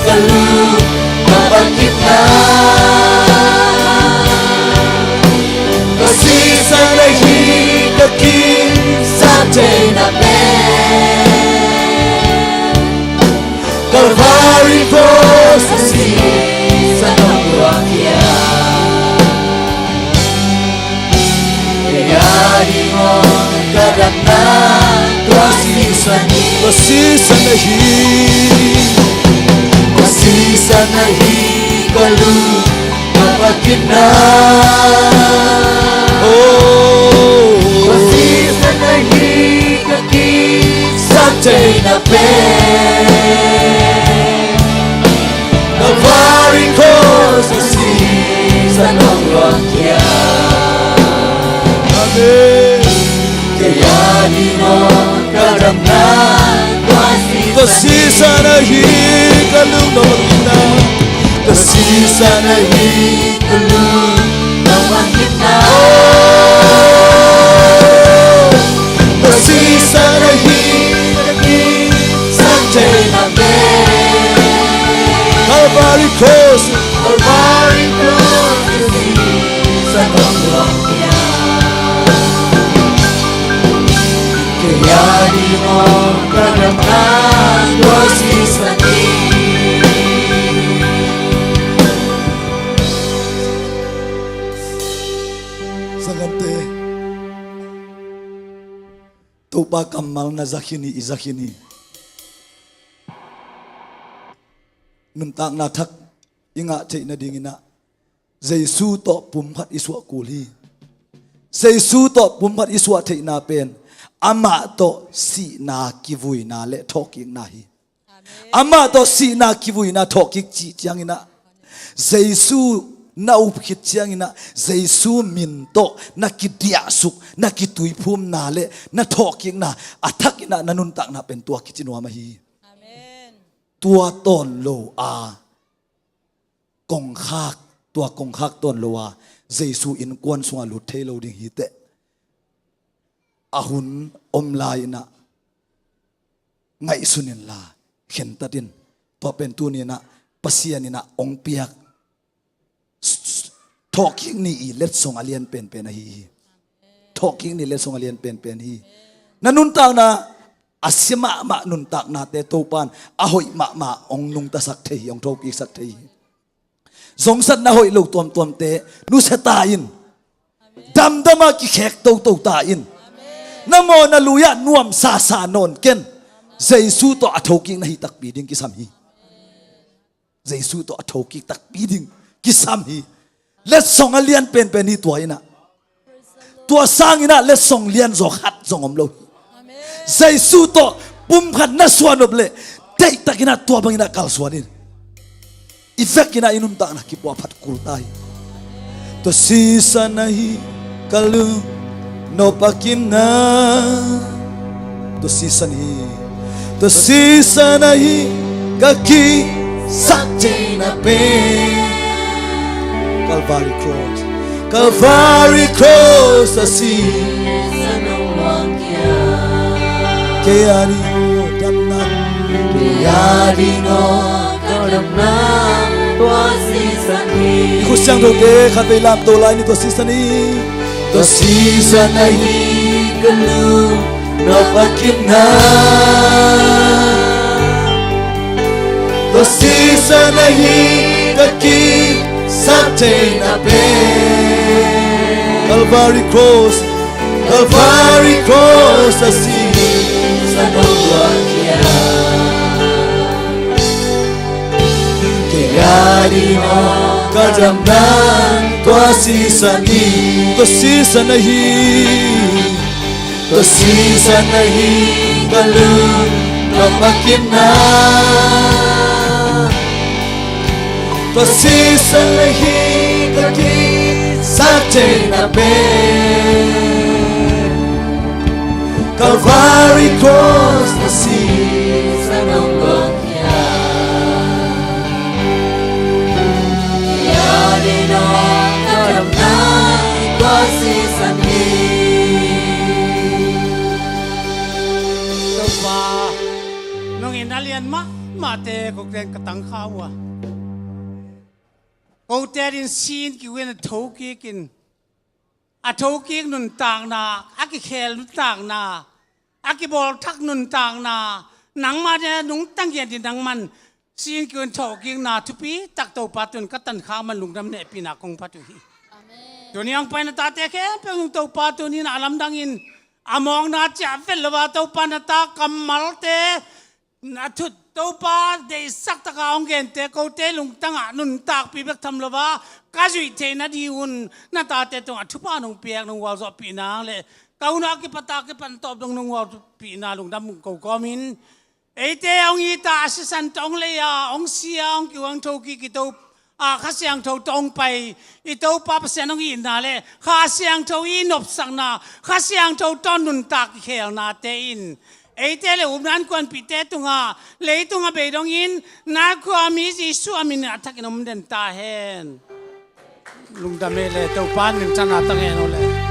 ka lung ka vakitna. Pasisan ahi ka kisap theihna pen. Calvary Cross a sisan hong luang khia. Kei a ding aw ka damna tua sisan hi. Tua sisan ahi. Tua sisan ahi ka lung ka vakitna. Oh. Tua sisan ahi ka kisap theihna pen. Calvary Cross a sisan hong luang khia. Amen. Kei a ding aw ka damna tua sisan. Tua sisan ahi ka lung ka vakitna. Tua sisan ahi ka lung ka vakitna. Tua sisan ahi ka kisap theihna pen. Calvary Cross. Calvary Cross a sisan hong luang khia. Kei a ding aw ka damna tua sisan hi. Sanggamte, Topa kammal na za khin hi, i za khin hi. Nuntakna thak i ngah theih nadingin ah Jesu tawh pumkhat i suah kul hi. Jesu tawh pumkhat i suah theihna pen amah tawh sihna, kivuina le thawhkikna hi. Amah tawh sihna, kivuina, thawhkik cih ciangin ah Jesu na up khit ciangin ah Jesu min tawh na kidiahsuk, na kituiphumna le na thawhkikna a thakin ah na nuntakna pen tua kici nuam ahi hi. Amen. Tua tawn lo a kongkhak, tua kongkhak tawn lo a Jesu innkuan sungah lut thei lo ding hi teh. A hun om lai-in ah ngaihsun inla khentat in. Tua pen tuni-in ah Pasian in ah hong piak thawhkik ni i letsong a lian penpen ahi hi. Thawhkik ni letsong a lian penpen hi. Na nuntakna a sia mahmah nuntaknate Topan a hoih mahmah hong nungtasak thei hi, hong thokiksak thei hi. Zongsatna hoih lo tuamtuamte nusia ta in. Damdam a kikhek toto ta in. Na mawhna lui-ah nuamsa sa nawn ken. Jesu tawh a thokik na hi takpi ding kisam hi. Jesu tawh a thokik takpi ding kisam hi. Letsong a lian penpen hi tua in ah. Tua sangin ah letsong lianzaw khat zong om lo hi. Jesu tawh pumkhat na suah nop leh deihtakin ah tua bangin ah kalsuan in. I vekin ah i nuntakna kipuahphat kul ta hi. Tua sisan ahi ka lungnop a kimna. Tua sisan hi. Tua sisan ahi ka kisaktheihna pen. Calvary Cross. Calvary Cross a si. Kei a ding aw damna. Kei a ding aw ka damna. Tua sisan hi. I khut siangthote khatvei lamto lai ni. Tua sisan hi. Tua sisan ahi ka lungnop a kimna. Tua sisan ahi ka kisaktheihna pen. Calvary Cross. Calvary Cross a si. Sa nong luang hia. Kei a ding aw ka damna. Tua sisan hi. Tua sisan ahi. Tua sisan ahi ka lungnop a kimna. Tua sisan ahi ka kisaktheihna pen. Calvary Cross a si. Sa nong luang hia. Kei a ding aw ka damna. Tua sisan hi. Topa, nong itna lian mahmahte kote in ka tangkha uh a, kote adingin sin kiu in a thokik in, a thokik nuntakna, a kikhel nuntakna, a kibawlthak nuntakna, nangmah ding a nungta ngiat ding nangman sin kiu in thokikna thupi tak Topa tun ka tangkha man lungdam nehpihna kong phat uh hi. Amen. Tuni hong pai na tate khempeuh in Topa tuni in a lamdangin a mawkna ciah vet lo a Topa na ta kammalte, na thut Topa deihsak taka hong gente kote lungtangah nuntakpih bek tham lo a ka zuih theih nadingun na tate tungah thupha nong piak nong gualzawhpih nang le ka hun a kipat a kipan tawp dong nong gualzawhpihna lungdam ko kawmin eite hong it a, a sisan tawh hong lei a, hong si a, hong kiu hong thokik i To, a, Kha Siangtho tawh hong pai i Topa Pasian hong itna le Kha Siangtho i nopsakna, Kha Siangtho tawh nuntak i khelnate in eite le upna innkuanpihte tungah leitung a bei dongin na khuami Jesuh a min in a thakin om den ta hen. Lungdam e le Topa in minthanna tang hen aw le.